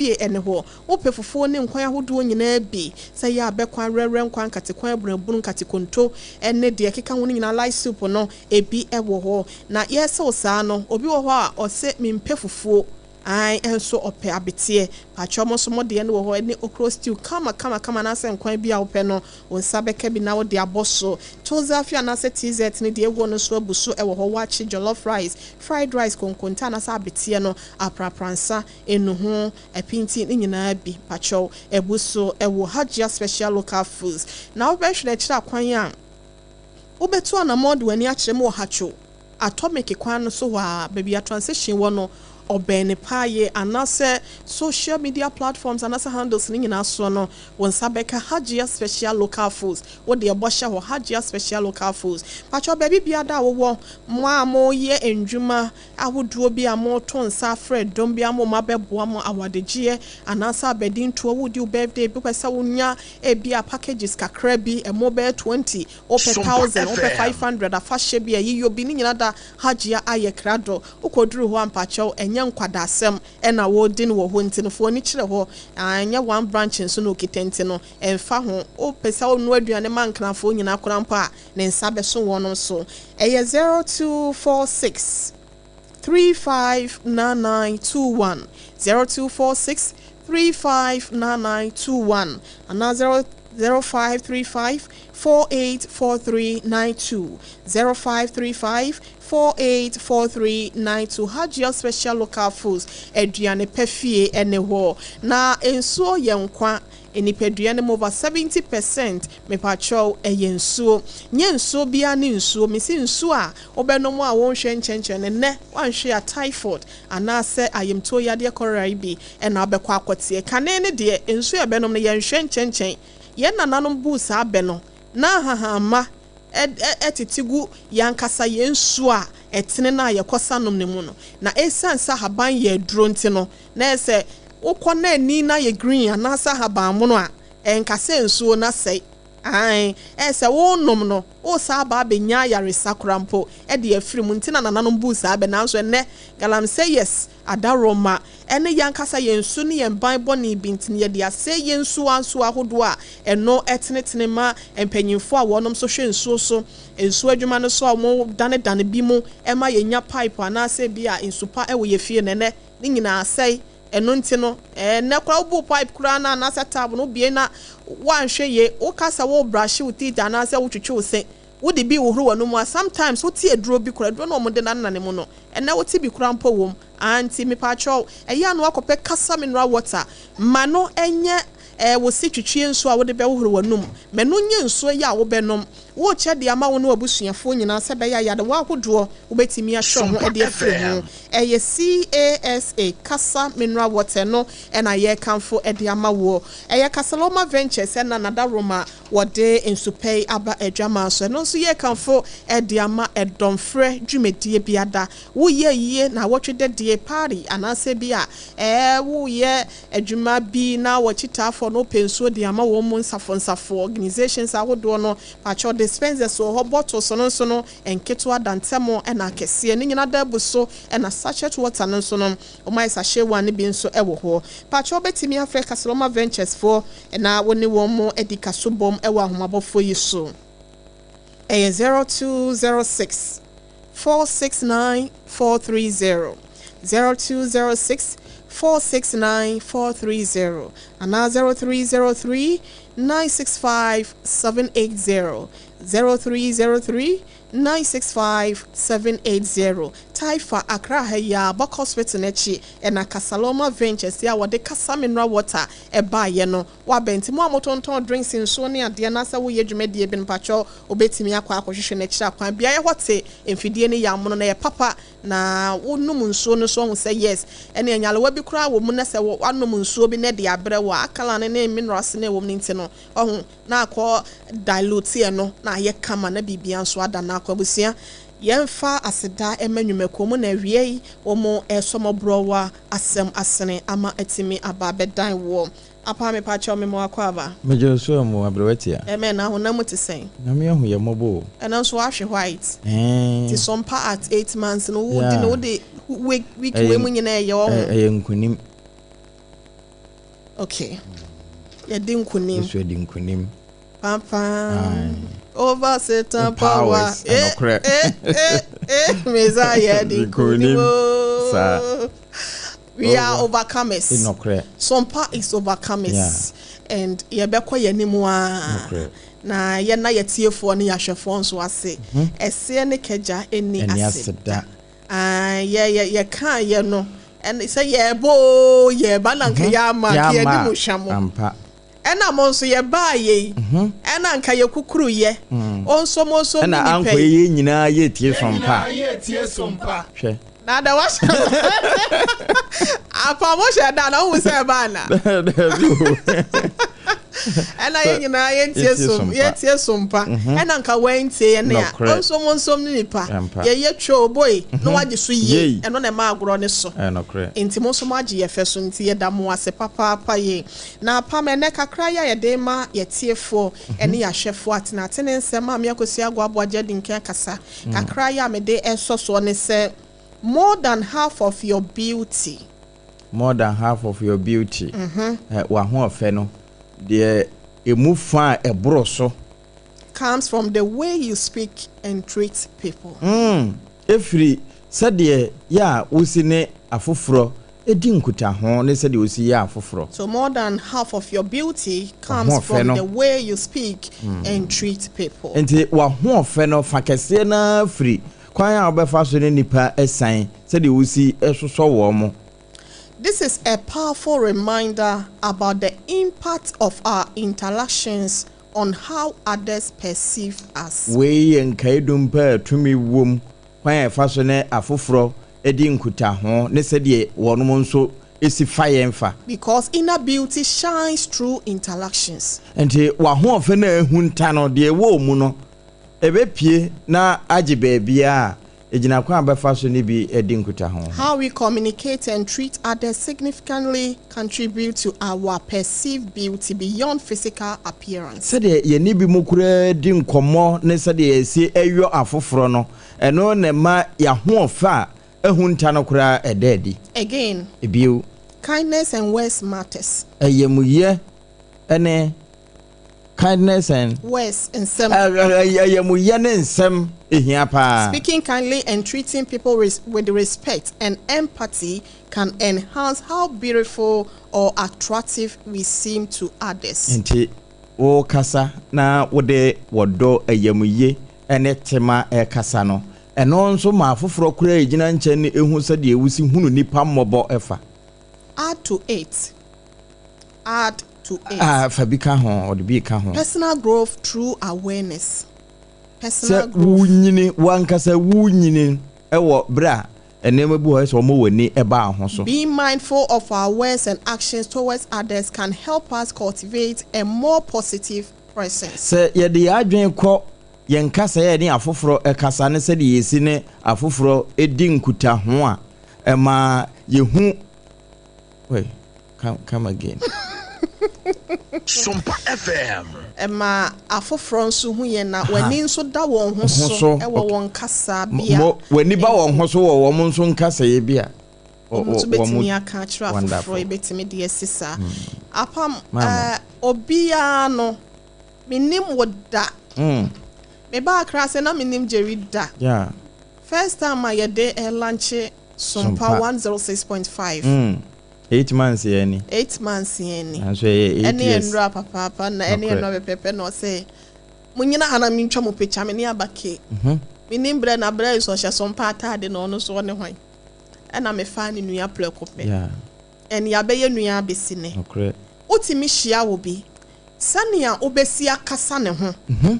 Fie ne hɔ. Wopɛ fufuo ne nkwan ahodoɔ nyinaa bi, sɛ ɛyɛ abɛkwan, werɛwerɛ nkwan, nkatekwan, abunabunu, nkatekonto ne deɛ ɛkeka ho no nyinaa, light soup no, ebi wɔ hɔ. Na yɛresa wo saa no, obi wɔ hɔ a ɔse mempɛ fufuo, ae, nso ɔpɛ abeteɛ. Pakyɛ mo nso mo deɛ no wɔ hɔ, ɛne okro stew kama kama kama anaasɛ nkwan bi a wopɛ no, wo nsa bɛka bi na wode abɔ so. Tozafi anaasɛ TZ ne deɛ ɛwɔ no nso abu so wɔ hɔ, waakye, jollof rice, fried rice, konkonte anaasɛ abeteɛ no, aprapransa, Nnuho, apinti ne nyinaa bi pakyɛw abu so wɔ Hajia Special Local Foods. Na wobɛhwɛ akyiri akwan a wobɛtu anamɔn de w'ani akyerɛ mu wɔ Hatcho Atomic kwan no so hɔ ara, baabi a transition wɔ no, ɔbɛn no paa yie, anaasɛ social media platforms anaasɛ handles no nyinaa soɔ no, wo nsa bɛka Hajia Special Local Foods. Wo deɛ bɔ hyɛ hɔ, Hajia Special Local Foods. Pakyɛw baabi biara da a wowɔ, mo a moyɛ ndwuma ahodoɔ bi a moreto nsa afrɛ dɔm bi ama wɔn abɛboa mo awadegyeɛ anaasɛ abadintoɔ, woredi wo birthday bi, wopɛ sɛ wonya ebia packages kakra bi, ɛmo bɛyɛ 20, wopɛ Sompa 1000, wopɛ FM. 500, afahyɛ bi, ayiyɔ bi, ne nyinaa da Hajia ayɛ krado. Wokɔduru hɔ a mpakyɛw ɛnyɛ nkwadaasɛm na wɔredi no wɔ hɔ nti no fa w'ani kyerɛ hɔ, ɛnyɛ one branch nso na ɔkita nti no ɛmfa ho, wopɛ sɛ wonoa aduane ma Nkrafoɔ nyinaa koraa mpo a, ne nsa bɛso wɔn so. Ɛyɛ 0246 359921, 0246 359921 anaa 0 0535 484392, 0535 484392. Hajia Special Local Foods, aduane pa fie ne hɔ. Na nsuo yɛ nkwa. Nipadua no mu over 70% mepakyɛw ɛyɛ nsuo. Nyɛ nsuo biara ne nsuo. Mese nsuo a wobɛnom a wonhwɛ nkyɛnkyɛn no nnɛ woanhwɛ a typhoid anaasɛ ayamtuo yadeɛ cholera yi bi na wobɛkɔ akɔteɛ. Kane no deɛ nsuo a yɛbɛnom no yɛnhwɛ nkyɛnkyɛn. Yɛn nananom buu saa bɛ no na ahahamma tete gu yɛn ankasa yɛn nsuo a ɛtene no a yɛkɔsa nom no mu no. Na ɛsiane sɛ ahaban yɛ aduro nti no, na ɛyɛ sɛ wokɔ na ani no ayɛ green anaasɛ ahabanmono a, ɛnka sɛ nsuo no asɛe. Aane, ɛyɛ sɛ worenom no, woresan aba abɛnya ayaresa koraa mpo de afiri mu nti na nananom buu saa bɛ. Nanso ɛnnɛ, galamseyers adaworoma ne yɛn ankasa yɛn su ne yɛn ban bɔne bi nti no, yɛde asɛe yɛn nsuwa nsuo ahodoɔ a ɛno tenetene ma mpanyimfoɔ a wɔnom nso hwɛ nsuo so, nsuo adwuma no so a wɔdanedane bi mu ma yɛnya pipe anaasɛ bi a nsu pa wɔ yɛn fie no, ɛnnɛ ne nyinaa asɛe. Ɛno nti no, ɛnnɛ koraa wobu pipe koraa no anaasɛ tap no wobue na woanhwɛ yie, woka sɛ worebrushe wo teeth anaasɛ wotwitwi wo se, Wode bi hohoro w'anomu a, sometimes wote aduro bi koraa, aduro no a wɔde nanenane mu no, ɛnnɛ wote bi koraa mpo wom. Aa nti mepaakyɛw, ɛyɛ a na woakɔpɛ Kasa mineral water ma no nyɛ eh, wo se twitwie nsuo a wode bɛhohoro w'anum. Ma ɛno nyɛ nsuo yi a wobɛnom. Worekyɛ de ama wo ne w'abusuafoɔ nyinaa sɛ ɛbɛyɛ a yadewa ahodoɔ wobɛtumi ahwɛ wo ho Sompa de afiri ho. FM. Ɛyɛ CASA, Kasa Mineral Water, no na yɛrekamfo de ama woɔ. Ɛyɛ Casaloma Ventures na Nadaroma Wɔde nsu pa yi aba adwaman so. Ɛno nso yɛ kamfo de ama ɛdɔmfrɛ dwumadie biada. Woyɛ ayie, naawɔtwe dɛdie, party, anaasɛ bi a ɛɛ woyɛ adwuma bi na w'akyitaafoɔ no wopɛ nsuo de ama wɔn mu nsafo nsafo, organisations ahodoɔ no, pakyɛw dispensers wɔ hɔ, bottles no nso no nketewa da ntɛm ɛna akɛseɛ ne nyinaa da abu so, ɛna sachet water no nso no wɔayɛ sachet one no bi nso wɔ hɔ. Pakyɛw wobɛtumi afrɛ Casaloma Ventures foɔ na wo ne wɔn adi kasobɔm wɔ ahomabɔfoɔ yi so. Ɛyɛ 0206 469 430, 0206 469 430 anaa 0303 965 780, 0303 965 780. Taifa, Accra ha yi ara, Bɔkɔ Hospital no akyi na Casaloma Ventures yi a wɔde Casa Mineral Water baeɛ no wɔ abɛn. Nti mo a motontɔn drinks, nsuo ne adeɛ anaasɛ woyɛ dwumadie bi no mpakyɛw wobɛtumi akɔ akɔhwehwɛ no akyiri akwan. Beaeɛ hɔ te, mfidie no yɛ amono na ɛyɛ papa na wonom nsuo no nso woahu sɛ yes ɛne nyarewa bi koraa wɔ mu na sɛ woanom nsuo bi na ɛde abrɛ wo a alkaline ne minerals no a ɛwɔ mu no nti no wahu na akɔ dilute ɛno na ayɛ kama na biribiara nso ada no akɔ. Abusua yɛmfa aseda mma nnwumakuo mu na awiei wɔn resɔ mmɔborɔwa asɛm asene ama atumi aba abɛdan woɔ. Apaa mepakyɛw mema wo akwaaba. Megye wo so amu aberewa tia. Amen na honam mu te sɛn? Nyame ahu yɛ mmɔbɔ o. Ɛno nso wahwe white. Ɛɛn. Ti sɔmpa at 8 months no wo di Yeah. no wo de week week wei mu nyinaa ɛyɛ ɔho. Ɛyɛ nkunim. Okay, yɛdi nkunim. Yesu adi nkunim. Pampam. Over Satan power. Eh, eh, eh, eh. Messiah yɛdi nkunim. Saa. We are overcomers. Nokorɛ. Sompa is overcomers. And yɛbɛkɔ yɛn anim a. Na yɛna yɛtiefoɔ ne yɛahwɛfoɔ nso ase. Ɛseɛ ne kagya ɛni Ɛni aseda. aseda. Ah, yɛ yɛka yɛ no ɛne sɛ yɛbɔ o, yɛba na nka yɛama nka yɛdi mu hwam. Ampa. Ɛna mo nso yɛbaa yɛ yi, ɛna nka yɛkukuru yɛ ɔnso mo nso Ɛna ne ankɔ nipa yi. yɛ nyinaa yɛtie Sompa. Yɛtie Sompa. Hwɛ. Na da wahyɛ apa mo hyɛ da na wohu sɛ ɛbaa na Dabi o. Ɛna yɛn nyinaa yɛntie Yɛtie som Sompa. Yɛtie Sompa, ɛna nka wɔntie yɛ ne a Nokorɛ. ɔnso mo nsom ne nipa. Ampa. Yɛyɛ twɛ oboe na wagye so yie. Yei. Ɛno na ɛma agorɔ ne so. Ɛnokorɛ. Nti mo nso mo agye yɛ fɛ so, nti yɛda mo ase papaapa yie. Na apam ɛnɛ kakra yi a yɛde ma yɛtiefoɔ ɛne yɛahwɛfoɔ, atenatene nsɛm a meakɔsi agoaboa gya di nkan kasa kakra yi a mede ɛsɔ soɔ ne sɛ, more than half of your beauty More than half of your beauty. W'ahoɔfɛ no deɛ, emu fa a ɛboro so comes from the way you speak and treat people. Efiri sɛdeɛ yɛ a wosi ne afoforɔ edi nkutaho ne sɛdeɛ wosi yɛ afoforɔ. So more than half of your beauty comes W'ahoɔfɛ from no. the way you speak and treat people. Nti w'ahoɔfɛ no fa kɛseɛ naa firi kwan a wobɛfa so ne nipa ɛsan, sɛdeɛ wosi ɛsosɔ wɔn mo. This is a powerful reminder about the impact of our interactions on how others perceive us. Wei yɛ nkaedum pa a tumi wom, kwan a ɛfa so ne afoforɔ edi nkutaho ne sɛdeɛ wɔn nso esi fa yɛn fa. Because inner beauty shines through interactions. Nti w'ahoɔfɛ no a ehunta no deɛ ɛwɔ mu no, ɛbɛpie na agye baabiara a egyina kwan a bɛfa so ne bi adi nkutaho. How we communicate and treat others significantly contribute to our perceived beauty beyond physical appearance. Sɛdeɛ yɛne bi mu koraa di nkɔmmɔ ne sɛdeɛ yɛsi ɛyɔ afoforɔ no, ɛno na ɛma yɛahoɔfɛ a ehunta no koraa ɛda adi. Again, Ebio, kindness and words matters. Ɛyɛmuyɛ ɛne kindness and Words and some Ɛyɛmuyɛ ne nsɛm ehia paa. Speaking kindly and treating people with respect and empathy can enhance how beautiful or attractive we seem to others. Nti wokasa na wode wɔdɔ, ɛyɛmuyɛ ɛne tema ɛkasa no, ɛno nso ma afoforɔ koraa egyina nkyɛn ne ehu sɛdeɛ ewusi hunu nipa mmɔbɔ ɛfa. Add to it. Add to it. Ah, fa bi ka ho, ɔde bi ka ho. Personal growth through awareness. Personal Sɛ growth. wunyini wankasa, wunyini ɛwɔ bere a nneɛma bi wɔ hɔ sɛ ɔmo w'ani ɛbaa ho so. Being mindful of our words and actions towards others can help us cultivate a more positive presence. Sɛ yɛde yɛn adwene kɔ yɛn kasa yɛ ne afoforɔ ɛkasa ne sɛdeɛ yɛsi ne afoforɔ ɛdi nkutaho a, ɛma yɛhu. Wait, come again. Sompa FM. Ɛma afoforɔ nso hu yɛn na w'ani nso da wɔn ho Ho so so, ɛwɔ wɔn kasa bia. Mo w'ani ba wɔn ho so wɔ wɔn nso nkasɛeɛ bi a Wɔn nso bɛtumi aka akyerɛ afoforɔ, yɛbɛtumi de asi saa apam. Maame. Obiara no menim wo da. Meba Akra sɛ na menim Jerry da. First time a yɛde ɛlaunch Sompa Sompa. 106.5. 8 months yɛ ni. 8 months yɛn ni. Nanso ɛyɛ 8 Ɛne years. Nnura papaapa na ɛne Nokorɛ. nnura pɛpɛpɛ na ɔsɛ mo nyina ha na mentwa mo picture me ne aba ke. Menim berɛ na berɛ yi sɛ ɔhyɛ Sompa ataade na ɔno so ɔne hwan ɛna mefaa ne nua prɛko pɛ. Ɛne yɛabɛyɛ nua abɛsi nɛ. Wotumi hyia wo bi, sɛnea wobɛsi akasa ne ho,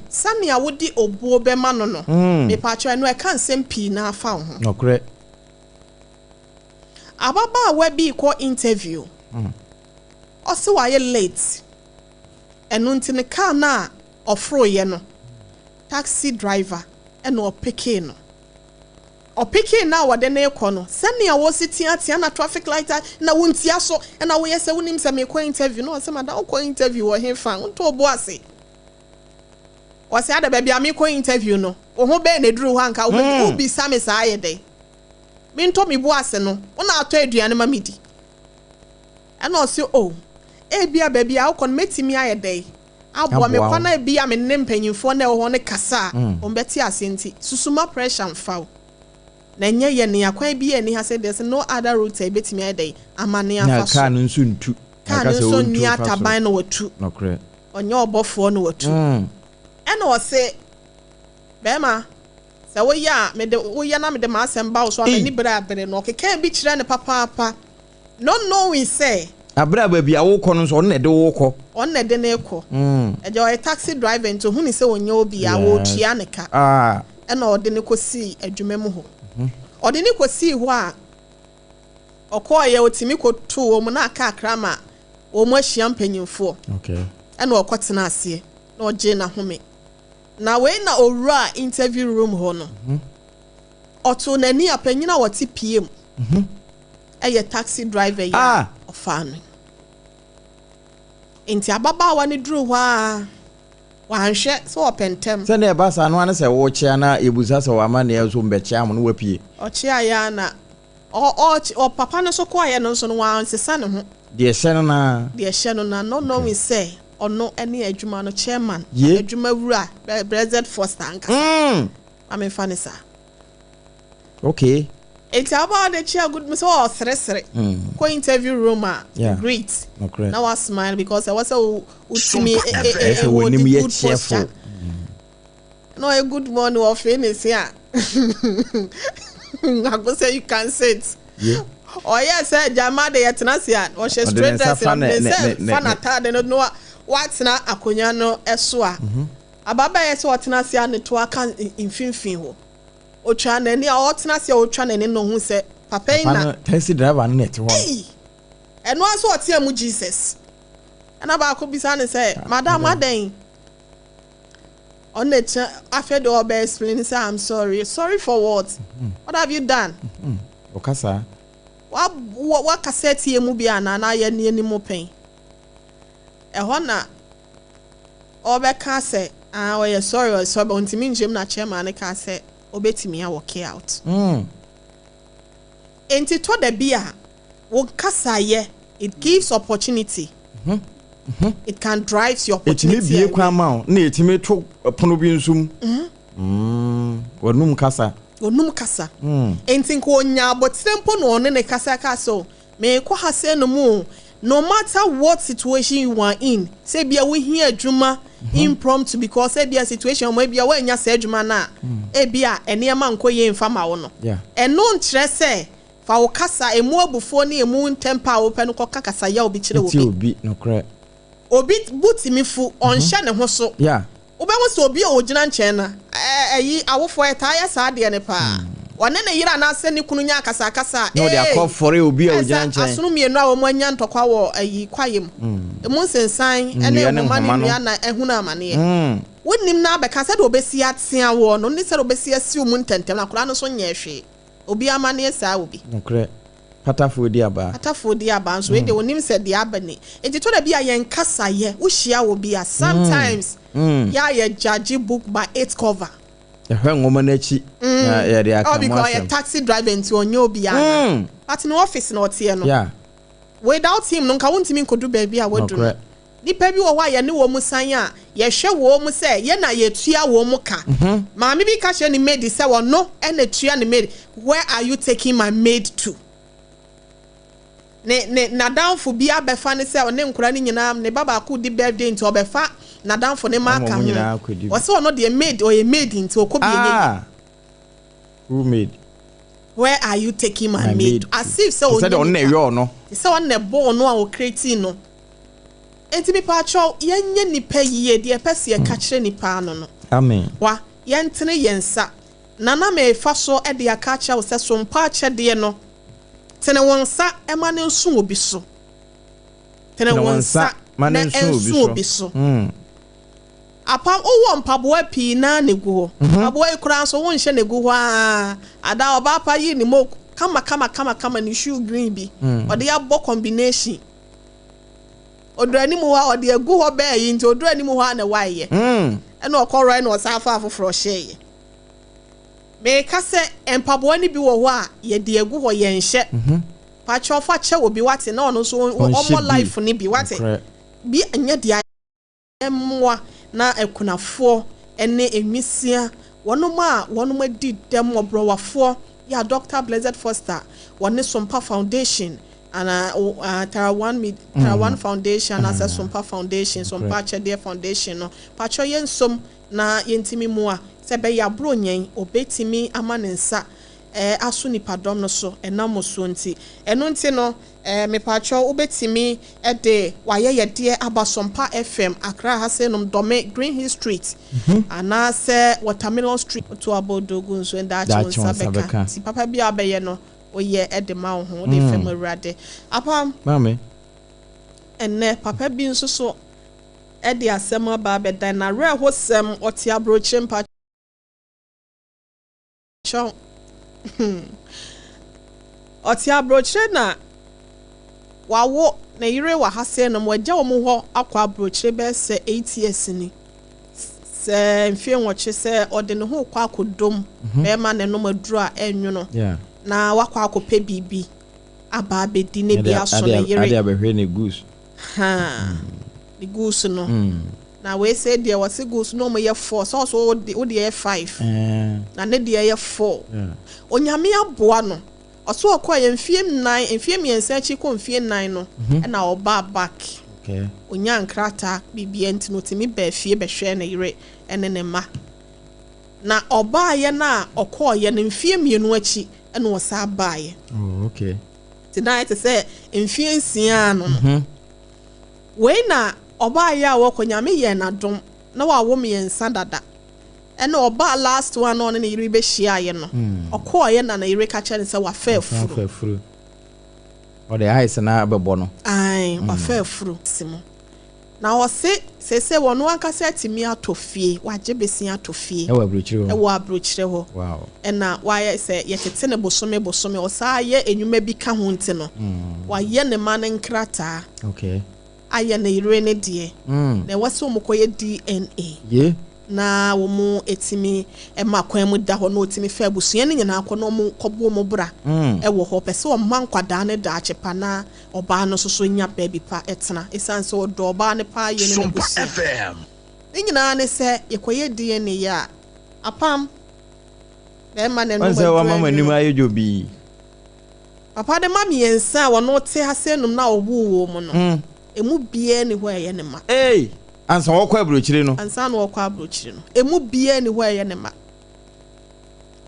sɛnea wode obuo bɛma no, mepatwerɛ no ɛka nsɛm pii na afa wo ho. Ababaawa bi kɔ interview, ɔse wayɛ late, ɛno nti ne car no a ɔforoyɛ no, taxi driver ɛna ɔpickee no. Ɔpickee no a wɔde ne kɔ no, sɛnea wɔsi teatea na traffic light na wontia so, ɛna woyɛ sɛ wonim sɛ mekɔ interview na ɔsɛ, "Madam, wokɔ interview wɔ he fa wontɔ obo ase?" Ɔsɛ ada baabi a mekɔ interview no, wo ho bɛɛ na eduru hɔ anka wobisa me saa yɛ dɛn? Mentɔ me bu ase no, wo na atɔ aduane ma me di. Ɛna ɔsɛ o. Ebia baabi a wokɔ no mɛtumi ayɛ dɛn aboa me Aboa kwan wo. a ebia me ne mpanyinfoɔ na ɛwɔ hɔ no kasa a wɔn bɛte ase. Nti susuma pressure mfa wo na ɛnyɛ yɛ nea kwan bi yɛ ni ha sɛ there's no other route a ebɛtumi ayɛ dɛn ama ne Na afa so. kaa no nso ntu. Kaa Aka no sɛ nso ɔntu nni mfa soro. ataban na watu. Ɔnyɛ ɔbɔfoɔ na watu. Ɛna ɔse, bɛrima, sɛ woyɛ a mede woyɛ na mede m'asɛm ba wo so a, Ei. m'ani bere abere no. Ɔkeka bi kyerɛ ne papaapa, not knowing sɛ Abere a baabi a wokɔ no nso, ɔno na ɛde wokɔ. Ɔno na ɛde ne kɔ. Ɛgya ɔyɛ taxi driver, nti ohun sɛ ɔnyɛ obi a wɔretua ne ka. Ɛna ɔde ne kɔsii adwuma mu hɔ. Ɔde ne kɔsii hɔ a, ɔkɔɔyɛ otumi kɔtoo wɔn mu na aka akra ma wɔn ahyia mpanyinfoɔ. Ɛna ɔkɔtena aseɛ na ɔgye n'ahome. Na wei na owura interview room hɔ no, ɔtoo n'ani a panyin a wɔte pie mu ɛyɛ taxi driver yi a ɔfaa no. Nti ababaawa no duru hɔ a, wanhwɛ sɛ ɔpɛ ntɛm. Sɛdeɛ ɛba saa no ane sɛ wokyea na yɛbusa sɛ wama neɛ so mbɛkyea mo no, wapue. Ɔkyea yɛ a na ɔ ɔ ɔpapa no nso kɔɔyɛ no nso no, wansesa ne ho. Deɛ ɛhyɛ no naa. Deɛ ɛhyɛ no na no knowing sɛ ɔno ne adwuma no chairman, adwuma wura Blessed Foster ankasa. Maame nfa ne saa. Nti ababaawa de kyea good sɛ ɔseresere kɔ interview room a, greet na wa smile because ɛwɔ sɛ wotumi Ɛsɛ hold w'anim yɛ good cheerful. posture. Na ɔyɛ good morning, ɔfee ne se a ako sɛ you can sit. Ɔyɛ sɛ gyama de yɛtena ase a, ɔhyɛ Ɔde ne straight nsa dress fa na ɔde ne nsa fa n'ataade no na watena akonnwa no so a, ababaawa yɛ sɛ ɔtena ase a, ne to aka mfimfini hɔ. Otwa n'ani a ɔtena ase a, ɔtwa n'ani no ho sɛ papa yi papa na no, taxi driver no na ɛte hɔ no. Ei! Ɛno ara nso ɔteɛ mu Jesus. Ɛna baako bisa ne sɛ, "Madam, adɛn?" Ɔno na ɛkyerɛ. Afei de ɔbɛ explain sɛ, "I'm sorry." "Sorry for what? What have you done?" Ɔka saa. Wa wakasa tie mu bi anaa na ayɛ ne anim pɛn. Ɛhɔ na ɔbɛka sɛ, ah, ɔyɛ sorry, ɔyɛ sorry, but ɔntumi nkyɛn mu na chairman ne ka sɛ ɔbɛtumi a walk out. Nti tɔ da bi a wo kasayɛ, it gives opportunity, it can drive your ɛtumi opportunity bie away. Kwan ma wo na ɛtumi to pono bi nso mu. Wɔnum kasa. Onum kasa. Nti nka onya abotire mpo na ɔne ne kasa ka so, meekɔ ha sɛ no mu o, no matter what situation you are in, sɛ ebia wohia adwuma impromptu because ebia situation mo ebia woanya saa adwuma no a, ebia nneɛma nkɔ yie mfa ma wo no, ɛno nkyerɛ sɛ fa wo kasa emu abufuo ne emu ntɛmpa a wopɛ no kɔka kasa yaw bi kyerɛ ɛti obi. Obi nokorɛ. Obi bu tumi fu, ɔnhyɛ ne ho so. Wobɛhu sɛ obi a ogyina nkyɛn no, ɛyi awofoɔ ɛtaa yɛ saa adeɛ no paa. Ɔne ne yere anaasɛ ne kunu nya akasakasa a, Na ɔde ee, akɔ fɔre obi a ɛsɛ ogyina nkyɛn. Asono mmienu a wɔn anya ntɔkwa wɔ ayi kwaeɛ mu, emu nsensan ɛne Nnua ne nhoma ne nhoma no. nnua na ɛhunu amaneɛ. Wonim na abɛka sɛdeɛ obɛsi atea wɔ no ne sɛdeɛ obɛsi asi wo mu ntɛntɛm na akwadaa no nso nyɛ hwee. Obi amaneɛ saa obi. Nokorɛ, patafoɔ di abaa. Atafoɔ di aba nso wei deɛ, onim sɛ deɛ aba ni. Nti tɔ da bi a yɛn kasa yɛ, wohyia wɔ bi a, sometimes yɛ a yɛ judge book by its cover. Yɛhwɛ nwoma no akyi na yɛde aka Oh, mu because ɔyɛ asɛm. taxi driver nti ɔnyɛ obi ana. But ne office na ɔteɛ no. Without him no, nka wontumi nkɔdu baabi a wadu no. Nipa bi wɔ hɔ a yɛne wɔn mu san a, yɛhwɛ wɔn mu sɛ yɛn na yɛtua wɔn mu ka. Maame bi ka kyerɛ ne maid sɛ ɔno ɛna tua ne maid. "Where are you taking my maid to?" Ne n'adamfo bi abɛfa ne sɛ ɔne nkora no nyinaa, ne ba baako di birthday nti ɔbɛfa n'adamfo ne ma Ama aka wɔn ho. nyinaa akɔdi bi. Ɔsɛ ɔno deɛ, maid, ɔyɛ maid nti ɔkɔ bi enye yie. Ah, who made "Where are you taking my my maid?" maid? As if sɛ Te sɛ deɛ ɔno na ɔnyɛ nipa. ɛyɛ ɔno. Sɛ ɔno na ɛbɔɔ no a ɔcreate no. Nti mipaakyɛw, yɛnyɛ nipa yie. Deɛ ɛpɛ sɛ yɛka kyerɛ nipa ano no, Amen. wa yɛntene yɛn nsa nana mefa so de aka akyerɛ wo sɛ sompa akyɛdeɛ no, tene wo nsa ma ne nso obi so. Tene Tene wo nsa ma ne na nso obi ɛnso so. Obi so. Apam wowɔ mpaboa pii naa na egu hɔ. Mpaboa yi koraa nso wonhyɛ na egu hɔ aa. Ada ɔbaa pa yi ne mo kama kama kama kama, ne shoe green bi ɔde abɔ combination. Oduru anim hɔ a, ɔde agu hɔ bɛɛ yi nti oduru anim hɔ a na wayɛ. Ɛna ɔkɔrɔ ɛna ɔsan afa afoforɔ hyɛeɛ. Meka sɛ mpaboa no bi wɔ hɔ a yɛde agu hɔ, yɛnhyɛ. Pakyɛw fa kyɛ obi wate na ɔno nso ɔmmɔ life no bi wate. Bi nyɛ deɛ mmoa na akunafoɔ ne nwisia wɔnom a wɔnom adi dɛm mmɔborɔwafoɔ yɛ a Doctor Blessed Foster wɔne Sompa Foundation ana Tara One Tara One Foundation anaasɛ Sompa Foundation Sompa Akyɛdeɛ Foundation no pakyɛw yɛnsom na yɛntumi mmoa sɛ ɛbɛyɛ a Buronya yi ɔbɛtumi ama ne nsa aso nnipadɔm no so ɛnam mo soɔ nti. Ɛno nti no, mepakyɛw wobɛtumi de w'ayɛyɛdeɛ aba Sompa FM, Accra ha sei nom, Dome, Green Hill Street, anaasɛ Watermelon Street. Woto abodoo gu nsuo mu, daakye wo nsa bɛka. Nti papa biara a wobɛyɛ no, woyɛ de ma wo ho, wode fam Awurade. Apam. Maame. Ɛnnɛ, papa bi nso so de asɛm aba abɛdan n'awerɛhosɛm, ɔte aburokyire mpakyɛw. Ɔte aburokyire na wawo ne yere wɔ ha sɛɛ nom, wagya wɔn hɔ akɔ aburokyire bɛyɛ sɛ 8 years ni, sɛ mfie 8 sɛ ɔde ne ho kɔ akɔdom bɛrima n'anom aduro a ɛnwono na wakɔ akɔpɛ biribi aba abɛdi ne bi aso ne yere. Ade abɛhwɛ ne goose. Ha ne goose no na wei sɛ deɛ wɔse goose na ɔmo yɛ four, sɛ ɔso wode yɛ five na ne deɛ yɛ four. Onyame aboa no, ɔso ɔkɔ yɛ mfie 4, mfie 3 akyi kɔ mfie 4 no ɛna ɔbaa back. Onya nkrataa biribia nti no otumi baa fie bɛhwɛ ne yere ɛne ne mma. Na ɔbaayɛ no a ɔkɔɔyɛ no mfie 2 akyi ɛna ɔsaa baayɛ. Oh, okay. Nti na ayɛ te sɛ mfie 6 no. Wei na ɔbaayɛ a wɔkɔ, Nyame yɛ n'adom na wawo mmiɛnsa dada. Ɛna ɔbaa last one na ɔne ne yere bɛhyiaeɛ no, ɔkɔɔyɛ na ne yere ka kyerɛ no sɛ wafa afuru. Afuru. Ɔde ice na abɛbɔ no. Ae, wafa afuru si mu. Na ɔse sese wɔn ankasa atumi atɔ fie, wagye besi atɔ fie. Ɛwɔ aburokyire hɔ. Ɛwɔ aburokyire hɔ. Ɛna wayɛ sɛ yɛtete ne bosome bosome, ɔsaa yɛ enwuma bi ka ho nti no, wayɛ ne ma ne nkrataa. Ayɛ ne yere ne deɛ. Na ɛwɔ sɛ wɔn kɔyɛ DNA. Na wɔn etimi ɛma kwan mu da hɔ na otimi fɛ abusua no nyinaa kɔ na wɔn kɔbɔ wɔn bra ɛwɔ hɔ. Pɛ sɛ ɔma nkwadaa ne daakye pa na ɔbaa no nso so nya baabi pa ɛtena, esan sɛ ɔdɔ ɔbaa ne paa yɛ ne n'abusua. Ne nyinaa ne sɛ yɛkɔyɛ DNA yɛ a, apam bɛrima na ɛnum. Wɔn sɛ wɔama mo anim ayɛ dwo bii. Papa de ma mmiɛnsa a wɔn te ase num na ɔwoo wɔ mu no, emu biara ni hɔ a ɛyɛ ne ma. Ee, ansa wɔkɔ aburokyire no. Ansa na wɔkɔ aburokyire no, emu biara ni hɔ a ɛyɛ ne ma.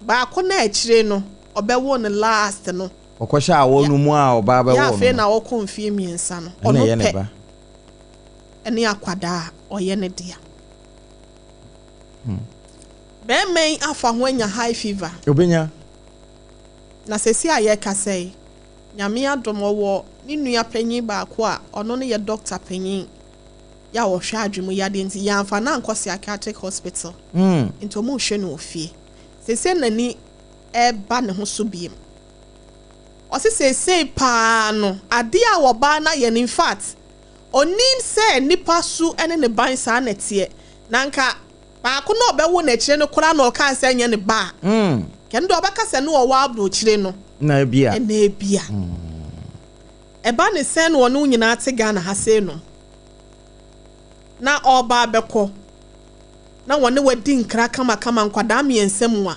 Baako na akyire no ɔbɛwo no last no. Ɔkɔhyɛ awɔ no mu a ɔbaa bɛwɔ no. Yɛ afei na ɔkɔ mfie 3 no, ɔno pɛ ɛne akwadaa a ɔyɛ ne dea. Bɛrima yi afa ho anya high fever. Obenya. Na sɛsi a yɛrekasa yi, Nyame adom, ɔwɔ ne nua panyin baako a ɔno no yɛ doctor panyin yɛ a ɔhwɛ adwene yadeɛ nti yɛamfa no ankɔ psychiatric hospital. Nti ɔmo rehwɛ no wɔ fie. Sɛsɛ n'ani ɛreba ne ho so biem. Ɔsi seesei paa no, adeɛ a wɔbaa no ayɛ no, in fact, onim sɛ nipa su ne ne ban saa na ɛteɛ. Na nka baako na ɔbɛwo n'akyire no koraa na ɔkaa sɛ nyɛ ne ba a, kɛno deɛ ɔbɛka sɛ ne ɔwɔ aburokyire no. Na ebia. Ɛna ebia. Ɛba ne sɛn na ɔne nyinaa te Ghana ha sei no na ɔreba abɛkɔ na wɔne wadi nkra kamakama nkwadaa mmiɛnsa mu a,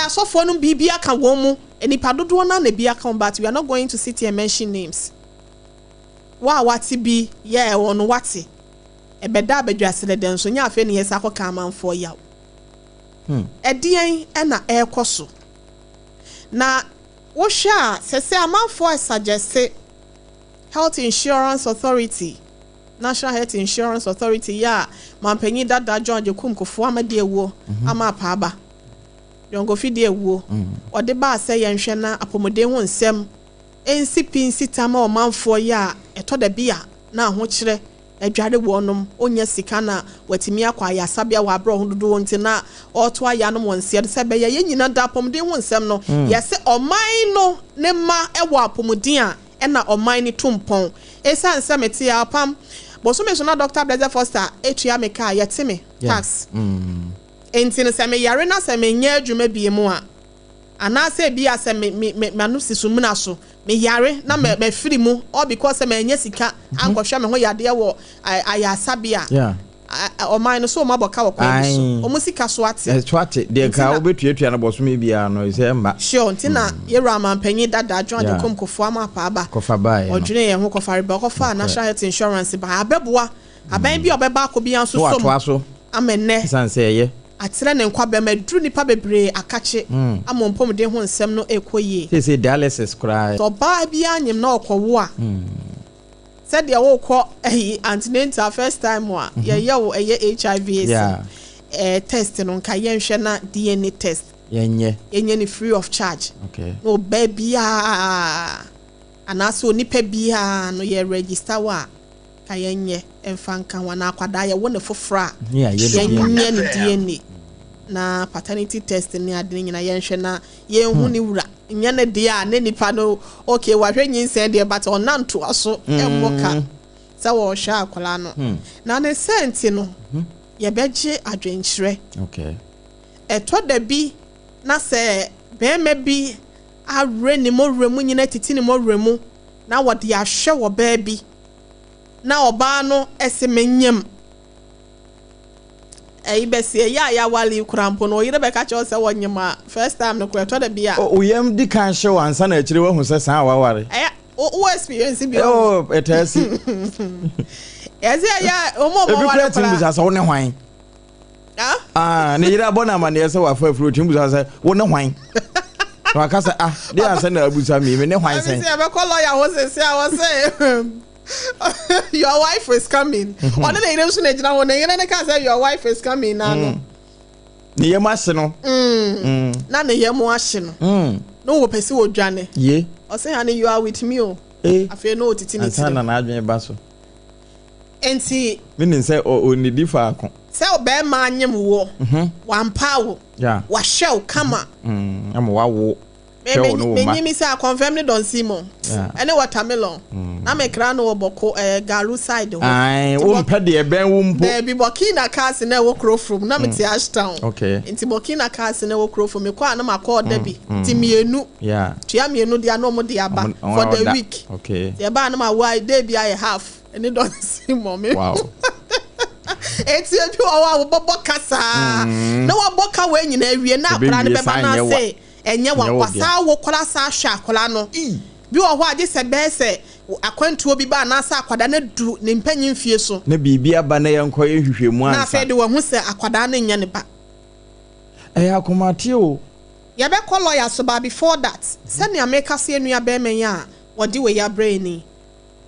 asɔfoɔ no biribi aka wɔn mu, nipa dodoɔ no na bi aka wɔn, but we are not going to sit here and mention names. Wo a wate bi yɛ ɛwɔ no, wate ɛbɛda abadwa serɛdɛ nso nyɛ afei ne yɛsa akɔka amanfoɔ yaw. Ɛdeɛn ɛna ɛrekɔ so? Na wohwɛ a, sɛ amanfoɔ ɛsuggest Health Insurance Authority, National Health Insurance Authority yɛ a mampanyin dada John Agyekum Kufuor amadi awuo ama apaaba John Kofi di awuo, ɔde baa sɛ yɛnhwɛ na apɔmuden ho nsɛm nsi pi nsi tam a ɔmanfoɔ yɛ a ɛtɔ da bi a na ahokyerɛ adware wɔnom, ɔnya sika na watumi akɔ ayasabea wɔ aberɛ ɔho dodoɔ nti na ɔreto ayanom wɔ nseɛ do sɛ ɛbɛyɛ yɛn nyinaa da apɔmuden ho nsɛm no. Yɛsɛ ɔman no ne mma ɛwɔ apɔmuden a ɛna ɔman no tu mpɔn. Ɛsiane sɛ mete apam bosome so na Dr Blessed Foster etua me kaa yɛte me tax nti no, sɛ meyare na sɛ menyɛ adwuma bie mu a. Anaasɛ ebi a sɛ me me me m'ano si so muna so, meyare na mafiri mu all because sɛ manya sika ankɔhwɛ me ho yadeɛ wɔ ayaresabea. Ɔman no so wɔn abɔ ka wɔ kwan bi so. Wɔn sika so ate. Ɛso ate. Deɛ nka wobɛtuatua no bɔsome biara no, ɛsɛ ɛmma. Sure, nti na yɛwura amanpanyin dada John Agyekum Kufuor ama apaaba. Kɔfa baeɛ no. Ɔdwenee yɛn ho kɔfa reba, ɔkɔfaa National Health Insurance baeɛ. Abɛboa. Aban bi a ɔbɛba akɔ biara nso Na som watoa so. ama nnɛ. Ɛsiane sɛ ɛyɛ. Atrɛ ne nkwa bɛma aduru nnipa bebree akakye ama wɔn mpɔmuden ho nsɛm no rekɔ yie. Seesei dialysis koraa. Sɛ ɔbaa biara nyem na ɔkɔwo a, sɛdeɛ wokɔ ayi antenatal first time a, yɛyɛ wo ɛyɛ HIV AIDS no test no, nka yɛnhwɛ na DNA test. Yɛnyɛ. Yɛnyɛ no free of charge. Na ɔbaa biara anaasɛ onipa biara no yɛ register wo a, ka yɛnyɛ mfa nka ho anaa akwadaa yɛwo no foforɔ a yɛnyɛ no DNA na paternity test ne ade no nyinaa yɛnhwɛ na yɛnhu ne wura nyɛ ne deɛ a ne nipa no okay wahwɛ nyinsɛn deɛ but ɔna ntoa so mmɔ ka sɛ wɔrehwɛ akwadaa no na ne sɛ nti no yɛbɛgye adwenkyerɛ. Ɛtɔ da bi na sɛ bɛrima bi awerɛ ne mmɔwerɛ mu nyina titi ne mmɔwerɛ mu na wɔde ahwɛ wɔ baa bi na ɔbaa no se menyem. Ɛyi bɛsi ɛyɛ a yɛawale yi koraa mpo no, ɔyere bɛka kyerɛ wo sɛ wɔnyem a, first time no koraa ɛtɔ da bi a. Wo yam di kan hye wo ansa na akyire woahu sɛ saa a woaware. Ɛyɛ wo experience bi wɔ ho? Oh, ɛtaa si. Yɛse ɛyɛ a wɔn a Ebi wɔaware koraa tumi koraa. bisa sɛ wo ne hwan? Ah? Ah, ne yere abɔ no amanneɛ sɛ wafa afuro, otumi bisa sɛ wo ne hwan? Na waka sɛ ah, deɛ ansa na abusa mi, me ne hwan Ɛbi sɛn? sɛ yɛbɛkɔ lawyer hɔ sese a wɔse your wife is coming. Ɔne ne yere nso na egyina hɔ, ne yere ne ka sɛ your wife is coming na no. Ne yam ahye no. Na ne yam ahye no. Na wɔpɛ sɛ wɔdwane. Ye. Ɔse honey you are with me o. Eh. Afei na ɔtiti ne Ansa tirim. na n'adwene ba so. Nti. Meaning sɛ ɔnnidi faako. Sɛ ɔbarima anyem woɔ, wampa wo, wahwɛ wo kama. Ama wawo hwɛ wo ne wo mma. Menyi mi sɛ akɔnfɛm ne Don Simon ɛne watermelon na me kra no wɔ bɔko ɛɛ Garu side hɔ. Ae, wo mpɛ deɛ ɛbɛn wo mpo. Daabi, Burkina cars na ɛwɔ Kurofrom na me te Ashtown. Okay. Nti Burkina cars na ɛwɔ Kurofrom me kɔ a na ma kɔ ɔda bi. Nti mmienu. Yeah. Tua mmienu deɛ na ɔmo de aba for the week. Okay. Nti ɛbaa na ma wo day bi ayɛ half. Ɛne Don Simon me. Wow. Eti ebi wɔ hɔ a wɔbɛbɔ ka saa na wɔabɔ ka wɔ nyinaa awie na akwadaa no bɛba no ase ɛnyɛ wa wasaa wo koraa saa hwɛ akwadaa no bi wɔ hɔ a gye sɛ bɛyɛ sɛ akwantuo bi ba anaasɛ akwadaa no adu ne mpanyin mfie so. Na biribi aba na yɛnkɔ yɛ nhwehwɛmu ansa. Na afei de wahu sɛ akwadaa no nyɛ ne ba. Ɛyɛ akomateɛ o. Yɛbɛkɔ lawyer so but before that sɛnea meka sɛ yɛn nua barima yi a wɔde wei abrɛ yɛn yi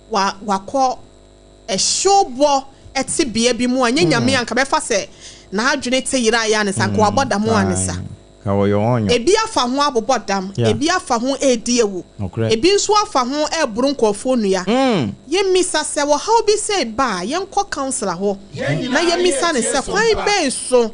wa wakɔ ɛhyewbɔ tebea bi mu a ɛnyɛ Nyame a anka bɛfa sɛ n'adwene te yeraeɛ a ne sa anka wabɔ dam a ne sa. Ebi afa ho abobɔ dam, ebi afa ho redi awu, ebi nso afa ho reboro nkurɔfoɔ nnua. Yɛmmisa sɛ ɔhaw bi sei ba a, yɛnkɔ councillor hɔ na yɛmmisa no sɛ kwan bɛn so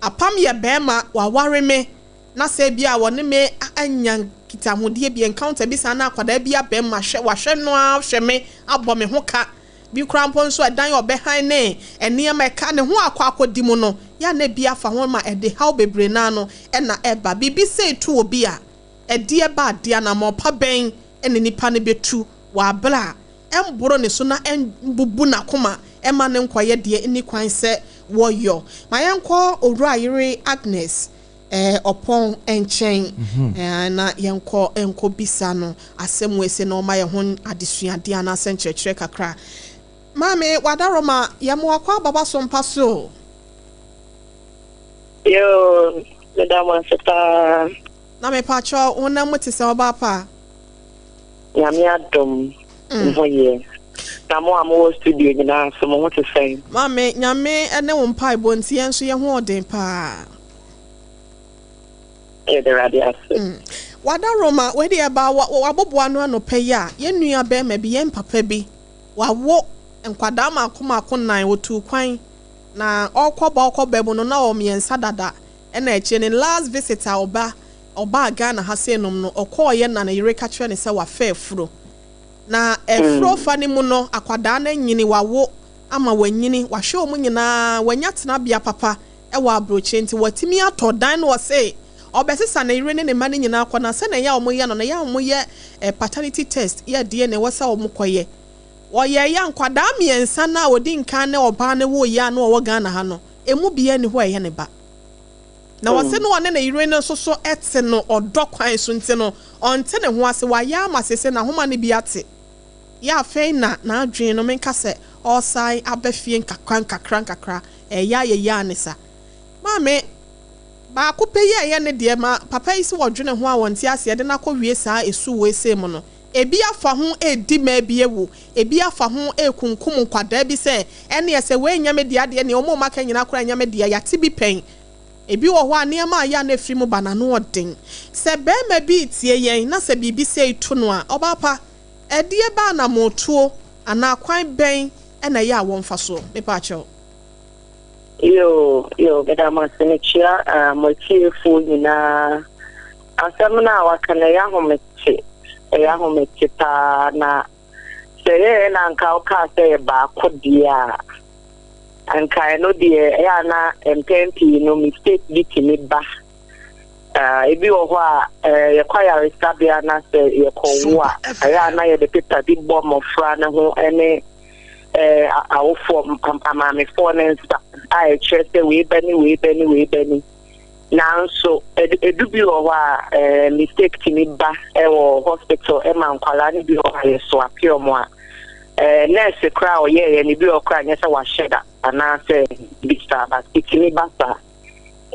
apam yɛ barima waware me na sɛ ebia wɔne me anya nkitahodie bi, encounter bi saa na akwadaa bi abam mahwɛ, wahwɛ no ara hwɛ me abɔ me ho ka, bi koraa mpo nso ɛdan a ɔbɛhan ne nneɛma ɛka ne ho akɔ akɔdi mu no, yɛ a na ebi afa ho ma ɛde haw bebree no ara no na ɛba. Biribi sei to obi a, ɛdeɛ ba adeɛ anammɔn pa bɛn na nipa no bɛtu wɔ aberɛ a ɛmboro ne so na ɛmbubu n'akoma ɛmma no nkɔyɛ deɛ ɛnni kwan sɛ wɔyɔ. Ma yɛnkɔ Owura Yere Agnes Ɔpɔn nkyɛn na yɛnkɔ nkɔbisa no asɛm wei se na ɔma yɛn ho adesuadeɛ anaasɛ nkyerɛkyerɛ kakra. Maame, Wadaroma, yɛma wakɔ aba w'aso mpa so o. Yoo, meda mo ase paa. Na mepakyɛw, honam mu te sɛ ɔbaa pa? Nyame adom, me ho yɛ. Na mo a mowɔ studio nyinaa nso, mo ho te sɛn? Maame, Nyame ne wo mpaebɔ nti, yɛn nso yɛn ho ɔden paa. Yɛda Awurade ase. Wada Roma, wei deɛ ɛbaa w'aboboa ano anɔpa yi a, yɛn nua barima bi, yɛn papa bi, wawo nkwadaa mmaako mmaako nnan, ɔtuu kwan, na ɔrekɔba ɔrekɔba mu no na ɔwɔ mmiɛnsa dada, ɛna akyire ne last visit a ɔba ɔbaa Ghana ha sei nom no, ɔkɔeɛ na ne yere ka kyerɛ no sɛ wafa afuro. Na afuro fa no mu no, akwadaa no anyini, wawo ama wanyini, wahwɛ wɔn nyinaa, wanya tenabea papa wɔ aburokyire nti watumi atɔ dan no ɔse. Ɔbɛsesa ne yere ne ne mma no nyinaa kɔ na sɛnea ɛyɛ a wɔyɛ no no, ɛyɛ a wɔyɛ eh, paternity test, yɛ DNA ɛwɔ sɛ wɔkɔyɛ. Wɔyɛeɛ a nkwadaa mmiɛnsa no a ɔdi nkan ne ɔbaa no woeɛ a na ɔwɔ Ghana ha no, ɛmu biara nni hɔ a ɛyɛ ne ba. Na ɔse na ɔne ne yere no nso so te no ɔdɔ kwan so nti no, ɔnte ne ho ase, wayɛ ama seesei n'ahoma no bi ate. Yɛ afei na n'adwene no menka sɛ ɔresan aba fie nkakra nkakra nkakra, ɛreyɛ ayɛ yie ara ne sa. Maame, baako pɛ yi a ɛyɛ ne deɛ ma papa yi sɛ ɔdwene ho a ɔnte aseɛ de no akɔwie saa ɛsu wei sei mu no, ebi afa ho redi mmaa bi awu, ebi afa ho rekunkum nkwadaa bi sɛ ɛneɛ sɛ wei nyɛ me dea deɛ neɛ wɔn a wɔaka nyinaa koraa nyɛ me dea, yɛate bi pɛn. Ebi wɔ hɔ a nneɛma a ɛyɛ a na ɛfiri mu ba no ano ɔden. Sɛ barima bi retie yɛn na sɛ biribi sei to no a, ɔbaa pa, ɛdeɛ bɛ anammɔntuo anaa kwan bɛn na ɛyɛ a wɔmfa soɔ? Mepaakyɛw. Yoo, yoo, meda mo ase. Mekyia ah, mo atiefoɔ nyinaa. Asɛm no a waka no, ɛyɛ ahomete. Ɛyɛ ahomete paa. Na sɛ ɛyɛɛ na anka wokaa sɛ yɛ baako deɛ a, anka ɛno deɛ ɛyɛ a na mpɛn pii no mistake bi tumi ba. Ah, ebi wɔ hɔ a eh, yɛkɔ ayaresabea na sɛ yɛkɔwo a, ɛyɛ a na yɛde pepa bi bɔ mmɔfra no ho ne eh, awofoɔ, amaamefoɔ no nsa a ɛkyerɛ sɛ wei ba ni, wei ba ni, wei ba ni. Nanso edu bi wɔ hɔ a eh, mistake tumi ba wɔ hospital ma nkwadaa no bi wɔ hɔ a yɛsoape wɔn a eh, nurse koraa a ɔyɛɛyɛ no bi wɔ koraa nyɛ sɛ wahyɛ da anaasɛ bi saa but ɛtumi ba saa.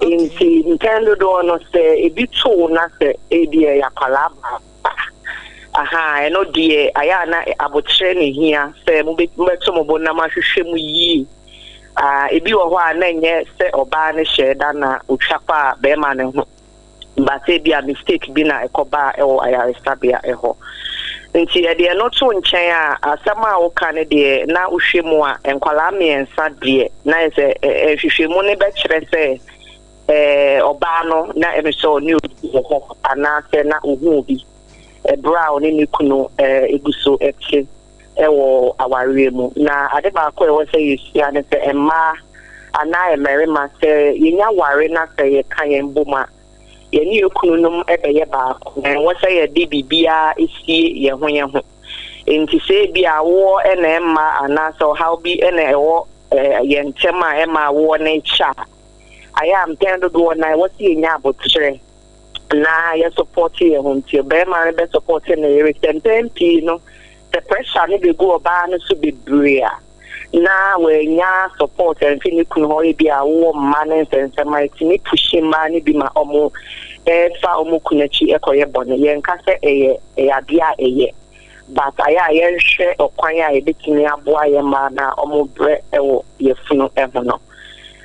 Nti mpɛn dodoɔ no sɛ ebi to wo na sɛ ebi ɛyɛ akwadaa baako a, aha ɛno deɛ ayɛ a na abokyerɛ na ehia sɛ mobɛto mo bo na moahwehwɛ mu yie. Ah, ebi wɔ hɔ a na ɛnyɛ sɛ ɔbaa no hyɛɛ da na otwa faa bɛrima no ho, but ebi a mistake bi na ɛkɔbaa ɛwɔ ayaresabea ɛhɔ. Nti yɛde ɛno to nkyɛn a, asɛm a woka no deɛ na wohwɛ mu a, nkwadaa mmiɛnsa deɛ na yɛ sɛ nhwehwɛmu no bɛkyerɛ sɛ ɔbaa no na ɛno sɛ ɔne obi wɔ hɔ anaasɛ na ohuu obi ɛberɛ a ɔne ne kunu egu so te wɔ awareɛ mu. Na ade baako a ɛwɔ sɛ yɛsua ne sɛ mmaa anaa mmarima sɛ yɛnya ware na sɛ yɛka yɛn bom a, yɛne yɛn kununom bɛyɛ baako, na ɛwɔ sɛ yɛde biribiara sie yɛn ho yɛn ho. Enti sɛ ebia awoɔ na ɛmma anaasɛ ɔhaw bi na ɛwɔ yɛn ntam a ɛma awoɔ no kyɛ a, ayɛ a mpɛn dodoɔ no ɛwɔ sɛ yɛnya aboterɛ na yɛsɔpɔte yɛn ho. Nti ɔbarima no bɛsɔpɔte ne yere. Sɛ mpɛn pii no, sɛ pressure no bɛgu ɔbaa no so bebree a, na wannya support amfi ne kunu hɔ, ebia wowɔ mma ne nsɛnsɛm a ɛtumi pushi mmaa no bi ma wɔn fa wɔn kunu akyi kɔyɛ bɔne. Yɛnka sɛ ɛyɛ ɛyɛ adeɛ a ɛyɛ, but ayɛ a yɛnhwɛ ɔkwan a yɛbɛtumi aboa yɛn mmaa no a wɔbrɛ wɔ yafunu ho no.